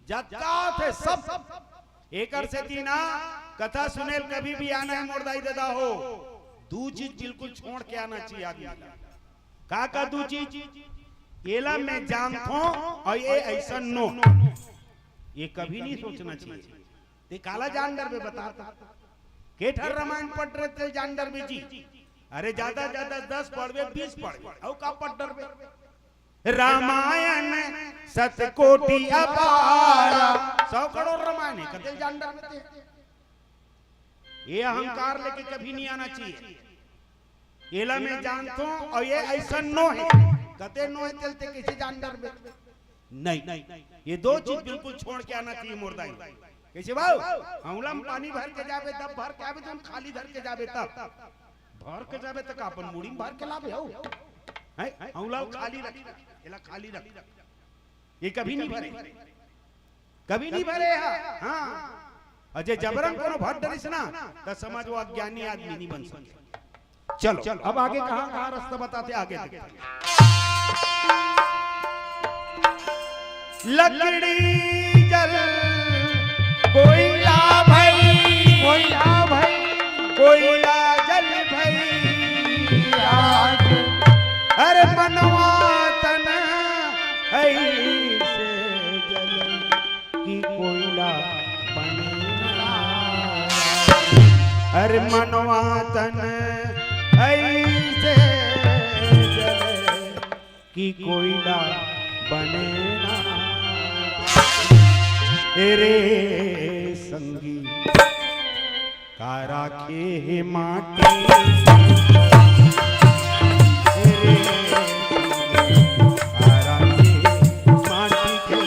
जतका आथे सब। एकर सेती ना कथा सुनेल कभी भी आना है मोर दाई ददा हो, दू चीज बिल्कुल छोड़ के आना चाहिए आदमी ला। का का दू चीज? एला मैं जानथों और ये ऐसा नो, ये कभी नहीं सोचना चाहिए। ते काला जान डरबे बता ता। के ठर रामायण पढ़ रहे ते जान डरबे जी? अरे ज्यादा ज्यादा दस पढ़बे, बीस पढ़बे, अउ का पढ़ डरबे? रामायण सत कोटि अपारा, सौ करोड़ रामायण है, कते जान डरबे ते? ये अहंकार लेके कभी नहीं आना चाहिए। एला मैं जानथों और ये ऐसा नो है, कते नो है तेल ते कैसे जान डरबे? नहीं, ये दो चीज बिल्कुल छोड़ के आना चाहिए मोर दाई। कैसे बाबू? हौला में पानी भर के जाबे तब, भर के आबे तब, खाली धर के जाबे तब। भर के जाबे तक अपन मुड़ी में भर के लाबे हो। हैं? हौला खाली रख, एला खाली रख। ये कभी नहीं भरे, कभी नहीं भरे हा। हाँ, अजय जबरन कोनो भर डरिस ना, त समझ वो अज्ञानी आदमी नहीं बन सके। चलो, अब आगे कहाँ कहाँ रास्ता बताते, आगे देखते हैं। लकड़ी जल कोयला भई, कोयला भई, कोयला जल भई आग। अरे मनवा तन ऐसे जल कि कोयला बने ना। अरे मनवा तन ऐसे जले कि कोयला बने ना। ए रे संगी, का राखे हे माटी। ए रे संगी, का राखे हे माटी के।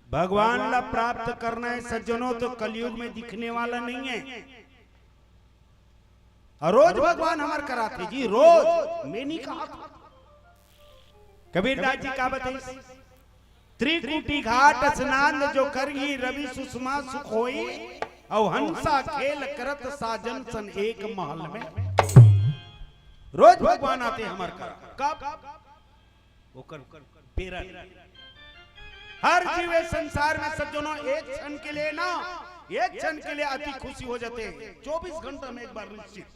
भगवान ला प्राप्त करना है सज्जनों, तो कलयुग में दिखने वाला नहीं है। और रोज भगवान हमर कराथे जी, रोज। मैं नहीं कहा था। कबीरदास जी का बताइस, त्रिकुटी घाट स्नान जो करही, रवि सुषमा सुख होई, और हंसा खेल करत साजन सन एक महल में। रोज भगवान आथे हमर करा। कब? ओकर बेरा नहीं। हर जीव ए संसार में सज्जनों, एक क्षण के लिए ना, एक क्षण के लिए अति खुशी हो जाथे। चौबीस घंटा में एक बार निश्चित।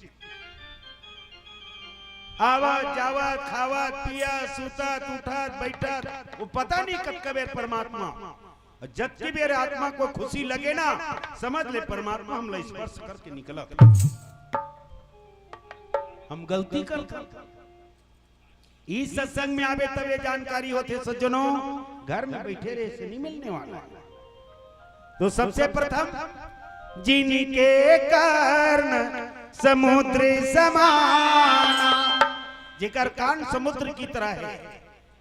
आवत जावत, खावत पियत, सुतत उठत बैठत, वो पता नहीं कतका बेर परमात्मा, जतकी बेर आत्मा को खुशी लगे ना, समझ ले परमात्मा हमला स्पर्श करके निकलत। हम गलती करथन। ई सत्संग में आबे तबे जानकारी होथे सज्जनों, घर में बैठे रहे से नहीं मिलने वाला। तो सबसे प्रथम, जिनके कर्ण समुद्र समाना, जेकर कान समुद्र की तरह है,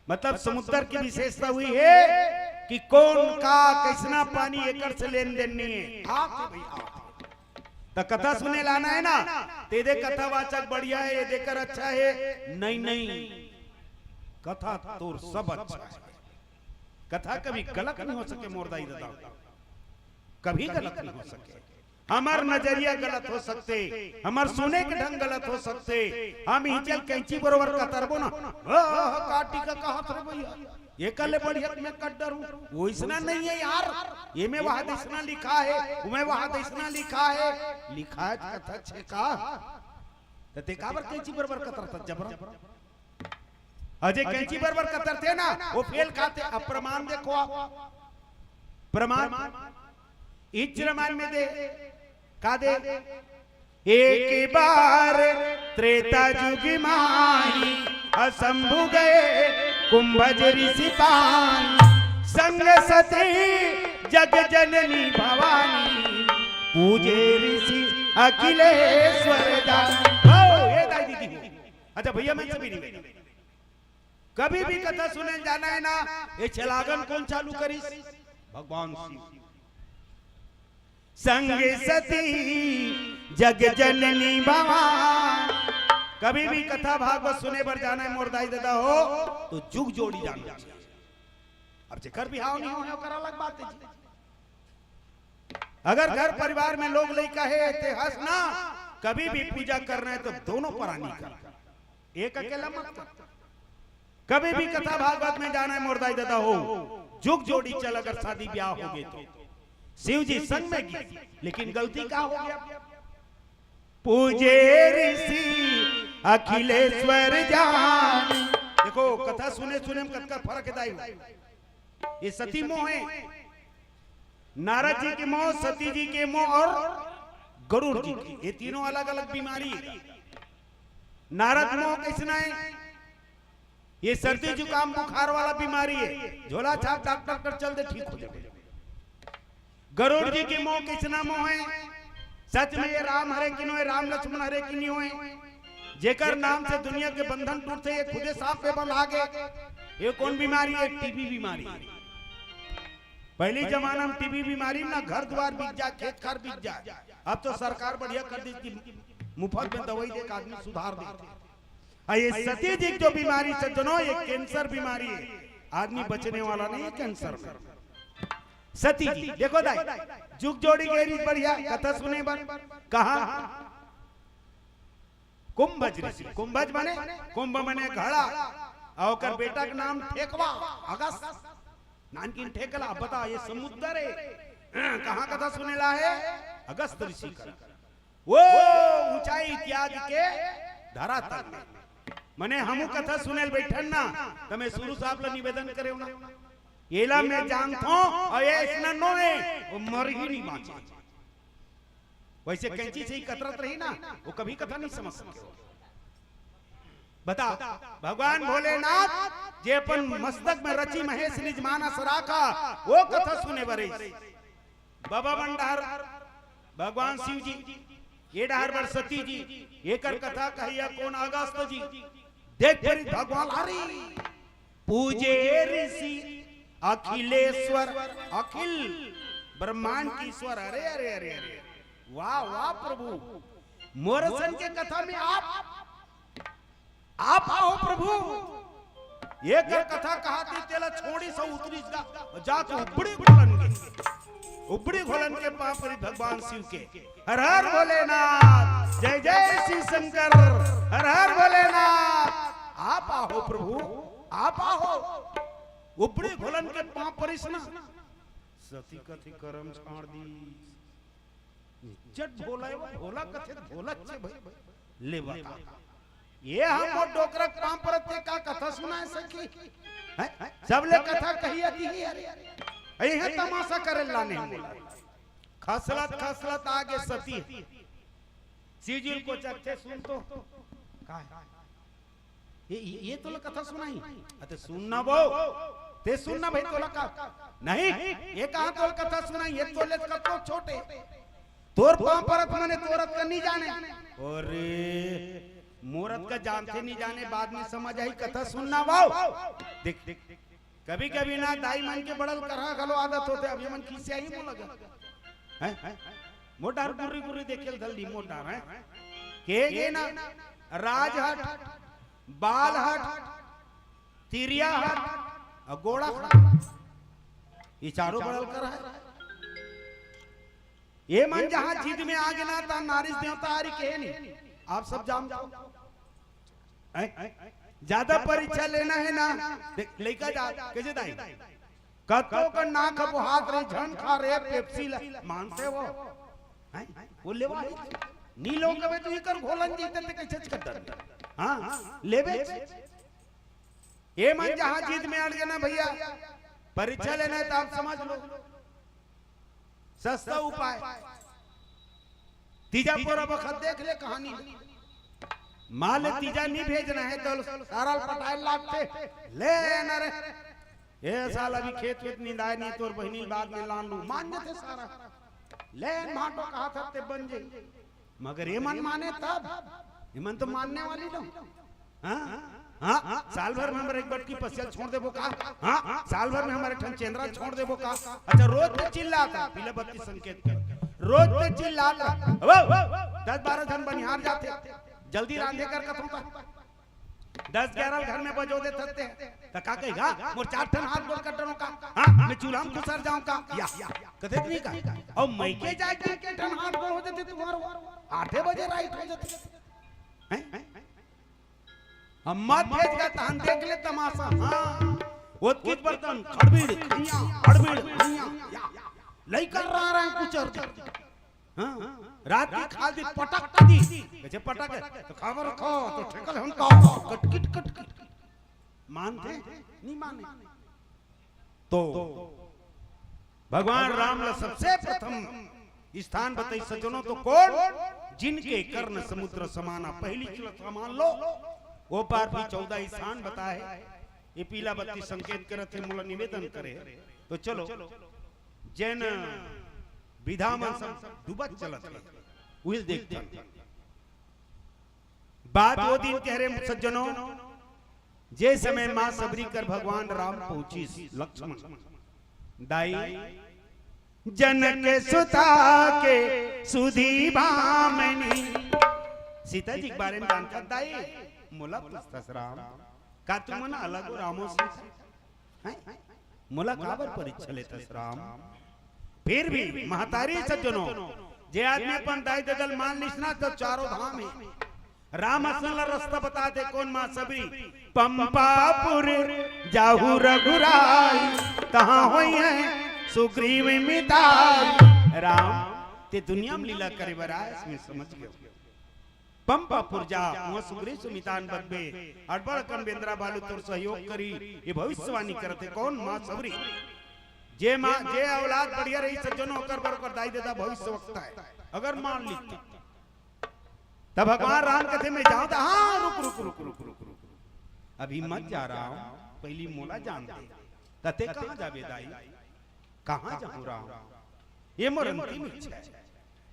मतलब समुद्र की विशेषता हुई है कि कौन का कैसना पानी एकर से लेन देन नहीं है। आके भाई आके। त कथा सुने लाना है ना, तेदे कथावाचक बढ़िया है, ये देकर अच्छा है, नहीं, नहीं, कथा तोर सब अच्छा है। कथा कभी गलत नहीं हो सके मोर दाई ददा, कभी गलत नहीं हो सके। हमर नजरिया गलत हो सकथे, हमर सुने के ढंग गलत हो सकथे। हम इही चल कैंची बरोबर कतरबो ना, "ओह, काटी का कहत रे भैया, एकर ले बढ़िया मैं कट डरूं।" वइसना नहीं है यार, एमे वहां दइसना लिखा है, ओमे वहां दइसना लिखा है, लिखा है त कथा छेका। त ते काबर कैंची बरोबर कतरत जबरा? अजय कैंची बरोबर कतरथे ना, वो फेल खाथे। अब प्रमाण देखो आप, प्रमाण इच रामायण में दे, का दे? एक बार त्रेता जुग माही, अशंभु गए कुंभज ऋषि पाही। संग सती जग जननी भवानी, पूजे ऋषि अखिलेश्वर जानी। हो, ये दाई दीदी हो। अच्छा भैया, मैं सभी नहीं। कभी भी कथा सुने जाना है ना, ये छलागन कौन चालू करिस? भगवान शिव। संग सती जग जननी भवानी। कभी भी कथा भागवत सुने बर जाना है मोर दाई ददा हो, तो जुग जोड़ी जाना चाहिए। अब जेकर बिहाव नहीं हो, ओकर अलग बात है जी। अगर घर परिवार में लोग लइका है, ते हस ना, कभी भी पूजा करना है तो दोनों परानी कर, एक अकेला मत कर। कभी भी कथा भागवत में जाना है मोर दाई ददा हो, जुग जोड़ी चल, अगर शादी ब्याह हो गए तो शिव जी संग में गीत, लेकिन गलती का हो गया? पूजे ऋषि अखिलेश्वर जान। देखो, कथा सुने सुने में कतका फर्क है दाई। ये सती मोह है, नारद जी की मोह, सती जी की मोह और गरुड़ जी की, ये तीनों अलग अलग बीमारी है। नारद मोह कैसना है? ये सर्दी जुकाम बुखार वाला बीमारी है, झोला छाप डॉक्टर कर चल दे, ठीक हो जाए। गरुड़ जी की मोह कैसना मोह है? सच में ये राम हरे कि नो है, राम लक्ष्मण हरे कि नी होए? जेकर नाम से दुनिया के बंधन टूटथे, ये खुदे सांप पे बंधा गे। ये कौन बीमारी है? टीबी बीमारी। पहली जमाना में टीबी बीमारी में ना घर द्वार बिक जाए, खेत खार बिक जाए। अब तो सरकार बढ़िया कर दी कि मुफ्त में दवाई दे के आदमी सुधार देथे। आ ये सती जी की जो बीमारी सज्जनों, ये कैंसर बीमारी है, आदमी बचने वाला नहीं है कैंसर में। सती जी देखो दाई, जुग जोड़ी गई रहिस बढ़िया कथा सुने बर। कहा? कुंभज ऋषि। कुंभज माने, कुंभ माने घड़ा, और ओकर बेटा के नाम ठेकवा, अगस्त। नानकिन ठेकला, बता, ये समुद्र है। कहाँ कथा सुने ला है? अगस्त ऋषि का। वो ऊंचाई त्याग के धरातल में। मने हमू कथा सुने ल बैठन ना, त मैं शुरू से आप ला निवेदन करे ना, एला मैं जानथों, और ये ऐसना नो है, वो मर ही नहीं बांचे। वैसे कैंची से ही कतरत रही ना, वो कभी कथा नहीं समझ सके। बता, भगवान भोलेनाथ जे अपन मस्तक में रची महेश निज मानस राखा, वो कथा सुने बर आइस। बाबा भंडार भगवान शिव जी, ये डहर बर सती जी, एकर कथा कहिया कौन अगस्त जी। देख परी भगवान हरी। पूजे ऋषि अखिलेश्वर, अखिल ब्रह्मांड के ईश्वर। अरे, अरे, अरे, अरे, वाह, वाह प्रभु, मोर सन के कथा में आप, आप आहो प्रभु। एकर कथा कहाथे, तेला छोड़िस अउ उतरिस गा, जाके उबड़ी घोलन के, उबड़ी घोलन के पाँव परिस भगवान शिव के। हर हर भोलेनाथ, जय जय शिव शंकर, हर हर भोलेनाथ। आप आहो प्रभु, आप आहो। उपड़ी घोलन के पाँव परिस ना, सती कथे करम छाड़ दी। जट भोला हे, भोला कथे भोला छे भाई, ले बता। ये हम वो डोकरा के पाँव परत हे, का कथा सुनाय सखी? हैं? सबले कथा कही आती है यार। यही तमाशा करे लाने मोला। खसलत खसलत आगे सती। शिव जी ल कोचथे, सुन तो। का हे? ये, ये, ये तोला कथा सुनाही? अते सुन ना वो। ते सुन ना भाई, तोला का? नहीं, ये कहाँ तोला कथा सुनाही? ये तोले से कतको छोटे। तोर पाँव परत मने तोर अतका नहीं जाने। अरे, मोर अतका जानथे नहीं जाने, बाद में समझ आही, कथा सुन ना वो। देख, देख, कभी-कभी ना दाई मन के बड़ल करहा घलो आदत होथे, अब ये मन खिसियाही मोला गा। हैं? मोर डार गुर्री गुर्री देखे ल धर ली, मोर डार, हैं? के गे ना, राजहट, बालहट, तिरियाहट अउ गोड़ाहट। ये चारों बड़ल करहा हे। ये मन जहाँ जिद में आगे ना, त नारिस देवता आरी कहे नहीं। आप सब जानथो। हैं? ज्यादा परीक्षा लेना हे ना, देख, लइका जा, कइसे दाई? कतको कर ना खबो, हाथ रे, झन खा रे, पेप्सी ला, मानथे वो। हैं? वो लेवा ही। नी लोग कबे तू एकर घोलन जीते ते कइसे कर डर? हाँ, लेबे। ये मन जहाँ जिद में अड़ गे ना भैया, परीक्षा लेना हे त आप समझ लो। सस्ता उपाय, तीजा पोरा बखत देख ले कहानी। माँ ले तीजा नहीं भेजना हे त सारा ल पटाय लागथे। ले ना रे, ये साल अभी खेत वेत निंदाय नहीं, तोर बहिनी ल बाद में लान लू, मान जथे सारा। ले भांटो कहाथे ते बन जाही। मगर ये मन माने तब, ये मन तो मानने वाली लो। हाँ? हाँ? साल भर में हमर एक बटकी पसिया ल छोड़ देबो का? हाँ? साल भर में हमर एक ठन चेंदरा ल छोड़ देबो का? अच्छा, रोज ते चिल्लात हे, पीला बत्ती संकेत कर। रोज ते चिल्लात हे। अब दस बारह झन बनिहार जाथे, जल्दी रांधे कर कथों त। दस ग्यारह घर में बजो देथे ते। त का कही गा? मोर चार ठन हाथ गोड़ कट डरों का? हाँ? मैं चूल्हा में खुसर जाऊं का? या, या। कथे नहीं का? अउ मइके जाके के ठन हाथ गोड़ हो जाथे तुम्हारो। आठे बजे राइट हो जाथे। हैं? हम मत भेज गा, तहन देख ले तमाशा। हाँ, ओतकीच बर्तन, खड़बिड़, खइया, खड़बिड़, खइया, या, लइका रहा रहा कुचर दे। हाँ, रात के खाल दी पटक दी, कइसे पटक हे, त खाबर खो, त ठेकल हम का, कटकिट, कटकिट। मानथे? नहीं माने। तो भगवान राम ला सबसे प्रथम स्थान बताइस सज्जनों, तो कोन? जिनके कर्ण समुद्र समाना, पहली चलत ला मान लो, ओ पार भी चौदह स्थान बताए। ये पीला बत्ती संकेत करत हे, मोला निवेदन करे, तो चलो, जेन विधा मन सब डूबत चलत हे, उहिल देखथन। बात वो दिन के हरे सज्जनों, जे समय माँ सबरी कर भगवान राम पहुंचिस, लक्ष्मण दाई, जनक सुता के सुधी भामनी। सीता जी के बारे में जानथस दाई? मोला पूछथस राम, का तुमन अलग हो रामो से? हैं? मोला काबर परीक्षा लेथस राम? फिर भी महतारी सज्जनों, जे आदमी अपन दाई ददा ल मान लिस ना, त चारों धाम हे। राम असन ला रस्ता बताथे, कोन माँ सबरी? पंपापुर जाहू रघुराई, तहाँ होइहैं सुग्रीव मिताई। राम, ते दुनिया में लीला करे बर आए, इसमें समझ गयो। पंपापुर जा, उहाँ सुग्रीव सुमितान बतबे, अड़बड़ अकन बेंदरा भालू तोर सहयोग करी, ये भविष्यवाणी करथे। कोन? माँ सबरी। जे माँ, जे औलाद बढ़िया रही सज्जनों, ओकर बर ओकर दाई ददा भविष्यवक्ता हे। अगर मान ली त, तब भगवान राम कथे, "मैं जाऊं त, हाँ, रुक, रुक, रुक, रुक, रुक, रुक, अभी मत जा राम, पहली मोला जान दे।" त ते कहाँ जाबे दाई? कहाँ जाहूँ राम? ये मोर अंतिम इच्छा हे।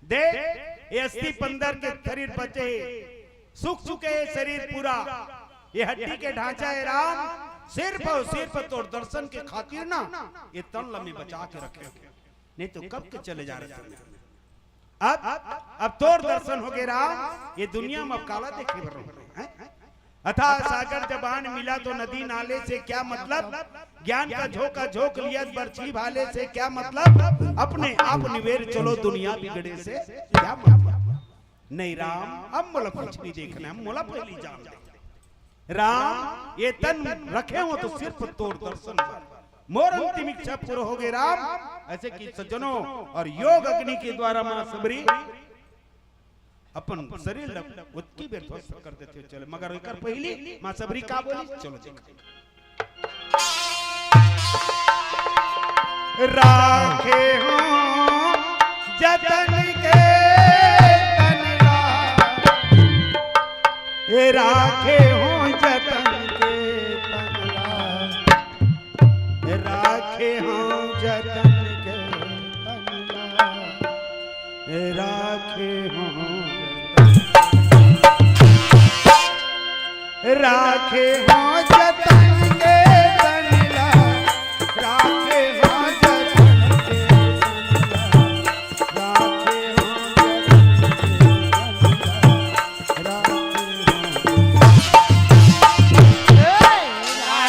देख, ये अस्थि पंजर के शरीर बचे हे, सूख चुके हे शरीर पूरा, ये हड्डी के ढांचा हे राम, सिर्फ और सिर्फ तोर दर्शन के खातिर ना ये तन ल मैं बचा के रखे हंव, नहीं तो कब के चले जा रहे थे। अब, अब तोर दर्शन हो गे राम, ये दुनिया में अब काला देखे बर रहो, हैं? अथाह सागर जब आन मिला तो नदी नाले से क्या मतलब, ज्ञान का झोंका झोंक लिया बरछी भाले से क्या मतलब, अपने आप निवेर चलो दुनिया बिगड़े से क्या मतलब। नहीं राम, अब मोला कुछ नहीं देखना है, मोला पहली जान दे। राम, ये तन रखे हंव तो सिर्फ तोर दर्शन बर। मोर अंतिम इच्छा पूरा हो गे राम। ऐसे कि सज्जनों, और योग अग्नि के द्वारा माँ सबरी अपन शरीर ल ओतकी बेर ध्वस्त कर देथे। चलो, मगर एकर पहिली माँ सबरी का बोली, चलो देखा। राखे हंव जतन के तन ला, ए राखे हंव जतन के तन ला, ए राखे हंव जतन के तन ला, ए राखे हंव जतन, राखे हंव जतन के तन ला, राखे हंव जतन के तन ला, राखे हंव जतन के तन ला, राखे हंव।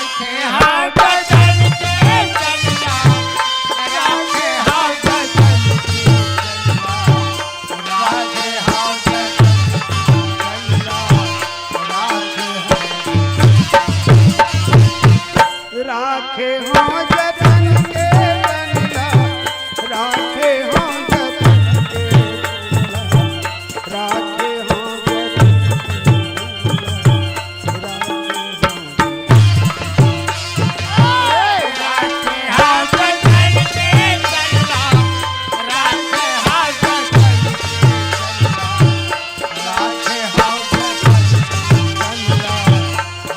राखे हंव जतन के तन ला, राखे हंव जतन के तन ला, राखे हंव जतन के तन ला,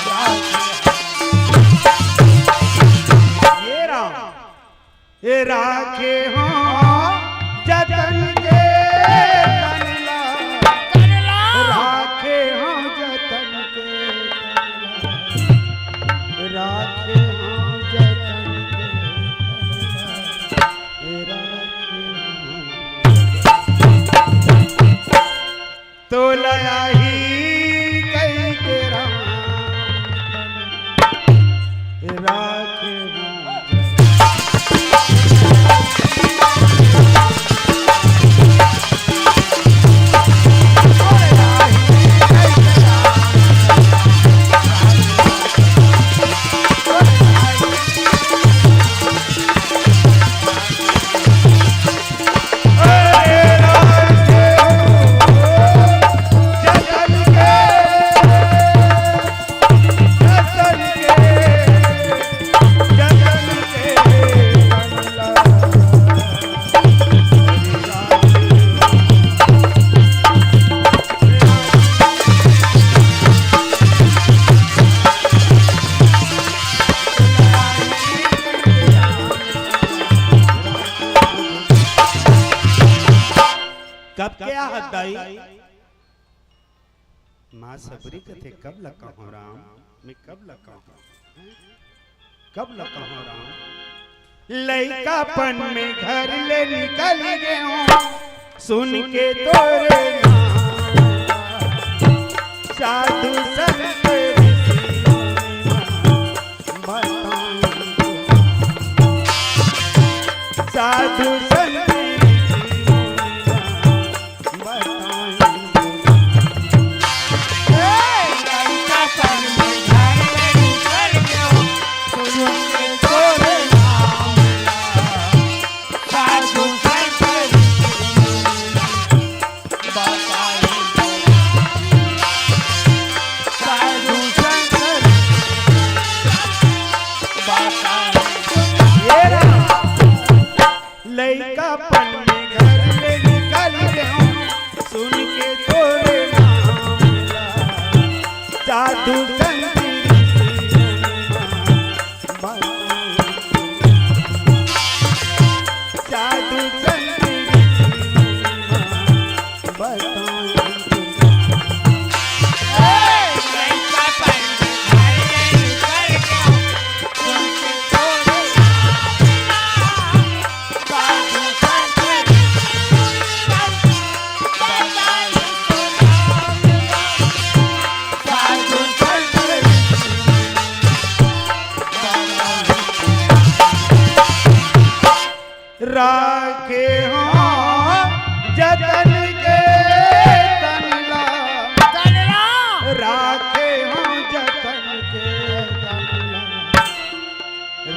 राखे हंव। ये राम, ए राखे हंव जतन के तन ला, राखे हंव जतन के तन ला, राखे हंव जतन के तन ला, ए राखे हंव। तोला आही कहि के राम तन राखे हंव। कब के आहत दाई? माँ सबरी कथे, "कब ल कहंव राम, मैं कब ल कहंव, कब ल कहंव राम?" लइकापन में घर ले निकल गेंव, सुन के तोरे नाम। साधु संत ऋषि मुनि बताएं, साधु संत ऋषि मुनि बताएं। लइकापन में घर ले निकल गेंव, सुन के तोरे नाम ला। साधु संत ऋषि मुनि बताएं, साधु संत ऋषि मुनि बताएं। राखे हों जतन के तन ला, राखे हों जतन के तन ला,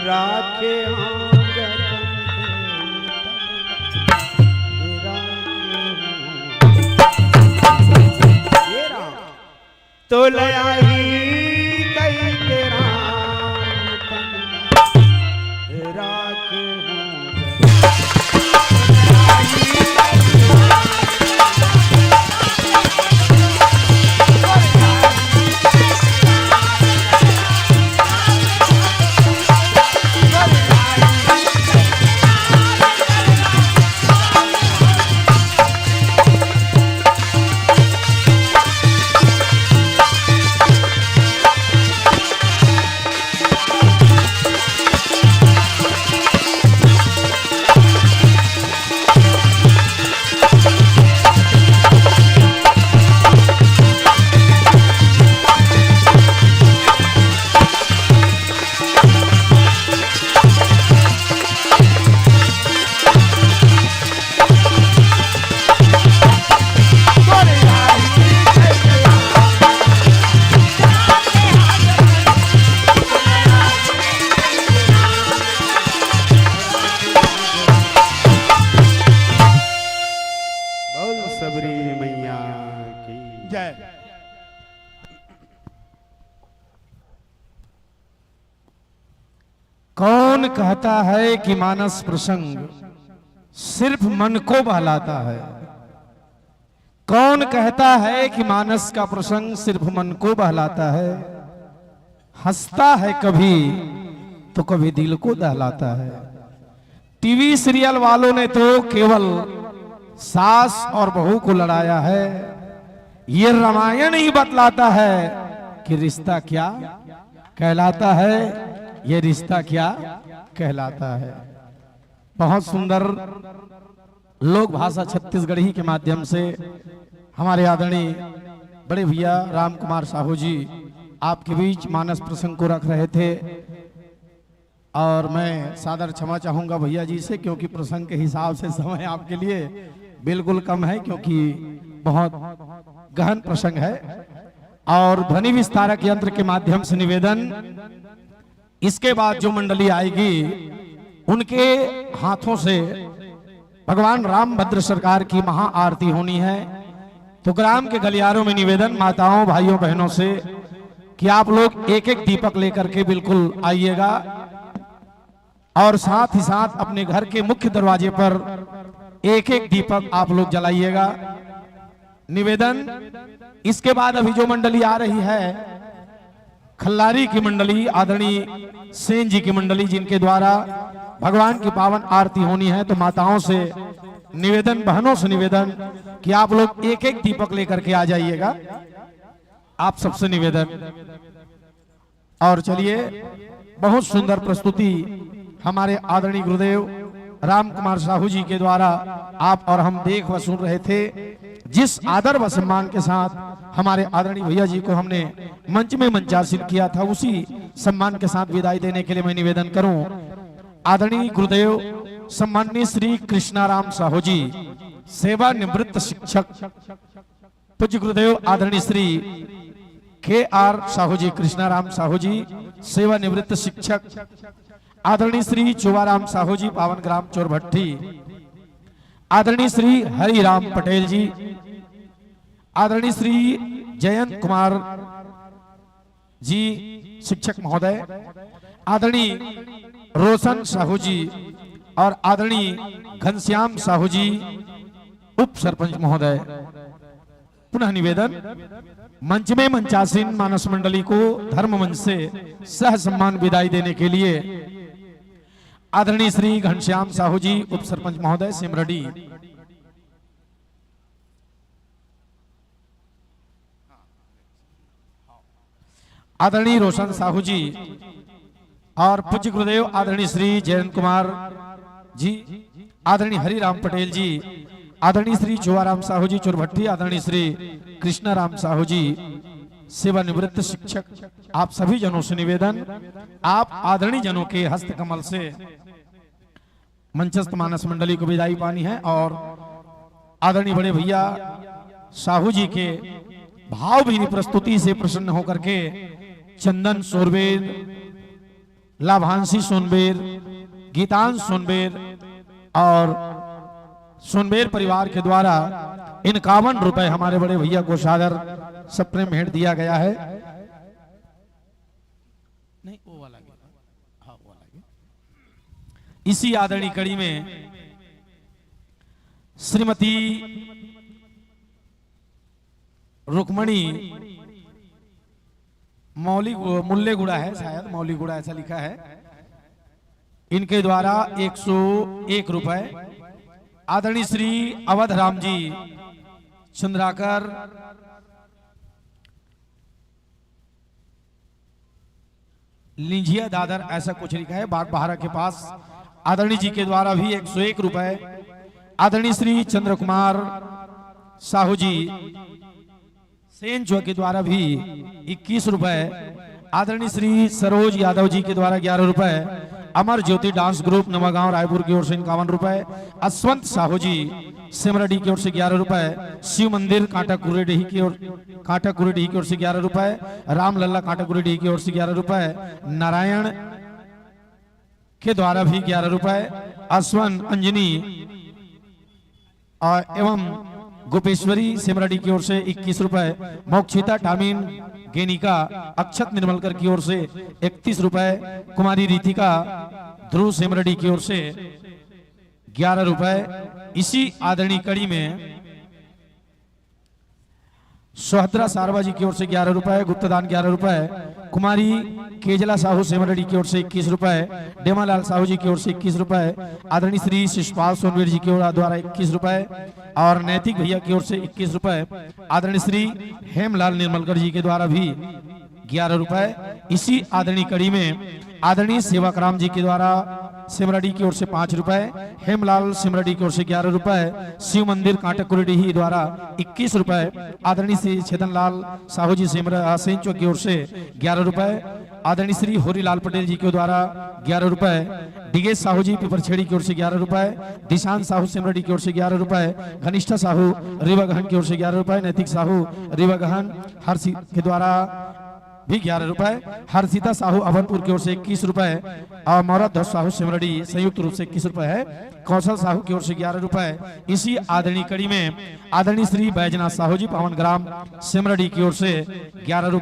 राखे हों जतन के तन ला, राखे हों। हे राम। तो लयाही कई के राम तन राख हूँ। बोल सबरी मैया की जय। कौन कहता है कि मानस प्रसंग सिर्फ मन को बहलाता है? कौन कहता है कि मानस का प्रसंग सिर्फ मन को बहलाता है? हंसता है कभी तो कभी दिल को दहलाता है। टीवी सीरियल वालों ने तो केवल सास और बहू को लड़ाया है। ये रामायण ही बतलाता है कि रिश्ता क्या कहलाता है, ये रिश्ता क्या कहलाता है। बहुत सुंदर लोक भाषा छत्तीसगढ़ी के माध्यम से हमारे आदरणीय बड़े भैया राम कुमार साहू जी आपके बीच मानस प्रसंग को रख रहे थे। और मैं सादर क्षमा चाहूँगा भैया जी से, क्योंकि प्रसंग के हिसाब से समय आपके लिए बिल्कुल कम है, क्योंकि बहुत गहन प्रसंग है। और ध्वनि विस्तारक यंत्र के माध्यम से निवेदन, इसके बाद जो मंडली आएगी, उनके हाथों से भगवान रामभद्र सरकार की महाआरती होनी है। तो ग्राम के गलियारों में निवेदन, माताओं, भाइयों, बहनों से कि आप लोग एक एक दीपक लेकर के बिल्कुल आइएगा और साथ ही साथ अपने घर के मुख्य दरवाजे पर एक एक दीपक आप लोग जलाइएगा। निवेदन, इसके बाद अभी जो मंडली आ रही है, खल्लारी की मंडली आदरणीय सेन जी की मंडली, जिनके द्वारा भगवान की पावन आरती होनी है, तो माताओं से निवेदन, बहनों से निवेदन कि आप लोग एक एक दीपक लेकर के आ जाइएगा। आप सबसे निवेदन। और चलिए, बहुत सुंदर प्रस्तुति हमारे आदरणीय गुरुदेव राम कुमार साहू जी के द्वारा आप और हम देख व सुन रहे थे। जिस आदर व सम्मान के साथ हमारे आदरणीय भैया जी को हमने मंच में मंचासीन किया था, उसी सम्मान के साथ विदाई देने के लिए मैं निवेदन करूं, आदरणीय गुरुदेव सम्माननीय श्री कृष्णाराम साहू जी, सेवानिवृत्त शिक्षक, पूज्य गुरुदेव आदरणीय श्री के आर साहू जी, कृष्णाराम साहू जी, सेवानिवृत्त शिक्षक, आदरणीय श्री चुवाराम साहू जी, पावन ग्राम चोरभट्टी, आदरणीय श्री हरिराम पटेल जी, आदरणीय श्री जयंत कुमार जी शिक्षक महोदय, आदरणीय रोशन साहू जी और आदरणीय घनश्याम साहू जी उप सरपंच महोदय। पुनः निवेदन, मंच में मंचासीन मानस मंडली को धर्म मंच से सह सम्मान विदाई देने के लिए आदरणीय श्री घनश्याम साहू जी उप सरपंच महोदय सिमरडी, आदरणीय रोशन साहू जी और पूज्य गुरुदेव आदरणीय श्री जयंत कुमार जी, आदरणीय हरिराम पटेल जी, आदरणीय श्री चुवाराम साहू जी चुरभट्टी, आदरणीय श्री कृष्णाराम साहू जी सेवानिवृत्त शिक्षक, आप सभी जनों से निवेदन, आप आदरणीय जनों के हस्तकमल से मंचस्थ मानस मंडली को विदाई पानी है और आदरणीय बड़े भैया साहू जी के भावभीनी प्रस्तुति से प्रसन्न होकर के चंदन सोनबेर, लाभांशी सोनबेर, गीतांश सोनबेर और सोनबेर परिवार के द्वारा इक्यावन रुपए हमारे बड़े भैया को सादर सप्रेम भेंट दिया गया है। नहीं, वो वाला गीत। हाँ, वो वाला गीत। इसी आदरणीय कड़ी में श्रीमती रुक्मणी मौली, मुल्लेगुड़ा है, शायद मौलीगुड़ा ऐसा लिखा है, इनके द्वारा एक सौ एक रुपए, आदरणीय श्री अवध राम जी चंद्राकर लिंझिया दादर ऐसा कुछ लिखा है, बागबहारा के पास आदरणीय जी के द्वारा भी एक सौ एक रुपए, आदरणीय श्री चंद्र कुमार साहू जी सेन चौक के द्वारा भी इक्कीस रुपए, आदरणीय श्री सरोज यादव जी के द्वारा ग्यारह रुपए, अमर ज्योति डांस ग्रुप नवागांव रायपुर की ओर से इक्यावन रुपए, अश्वंत साहू जी सेमराडी की ओर से ग्यारह रुपए, शिव मंदिर कांटा कुरेडीह की ओर, कांटा कुरेडीह की ओर से ग्यारह रुपए, रामलला कांटा कुरेडीह की ओर से ग्यारह रुपए, नारायण के द्वारा भी ग्यारह रुपए, अश्वन अंजनी, आ, एवं गोपेश्वरी सेमराडी की ओर से इक्कीस रुपए, मोक्षिता टामिन गेनिका अक्षत निर्मलकर की ओर से इकतीस रुपए, कुमारी रितिका ध्रुव सेमराडी की ओर से ग्यारह रुपए। इसी आदरणीय कड़ी में सोहद्रा सारवा जी की ओर से ग्यारह रुपए, गुप्तदान ग्यारह रुपए, कुमारी केजला साहू सेमराडी की ओर से इक्कीस रुपए, डेमालाल साहू जी की ओर से इक्कीस रुपए, आदरणीय श्री शिषपाल सोनवीर जी की ओर द्वारा इक्कीस रुपए और नैतिक भैया की ओर से इक्कीस रुपए, आदरणीय श्री हेमलाल निर्मलकर जी के द्वारा भी ग्यारह रुपए। इसी आदरणीय कड़ी में आदरणीय सेवक राम जी के द्वारा सेमराडी की ओर से पाँच रुपए, हेमलाल सेमराडी की ओर से ग्यारह रुपए, शिव मंदिर कांटक कुरेडीह द्वारा इक्कीस रुपए, आदरणीय श्री छेदन लाल साहू जी सेमरा सेन चौक की ओर से ग्यारह रुपए, आदरणीय श्री होरीलाल पटेल जी के द्वारा ग्यारह रुपए, डीएस साहू जी पिपरछेड़ी की ओर से ग्यारह रुपए, दिशांत साहू सेमराडी की ओर से ग्यारह रुपए, घनिष्ठा साहू रीवा गहन की ओर से ग्यारह रुपए, नैतिक साहू रीवा गहन हर सी के द्वारा भी ग्यारह रुपए, हर्षिता साहू अभनपुर की ओर से इक्कीस रुपए और मौरत ध्वज साहू सेमराडी संयुक्त रूप से इक्कीस रुपए है, कौशल साहू की ओर से ग्यारह रुपए। इसी आदरणीय कड़ी में आदरणीय श्री बैजनाथ साहू जी पावन ग्राम सेमराडी की ओर से ग्यारह रुपए।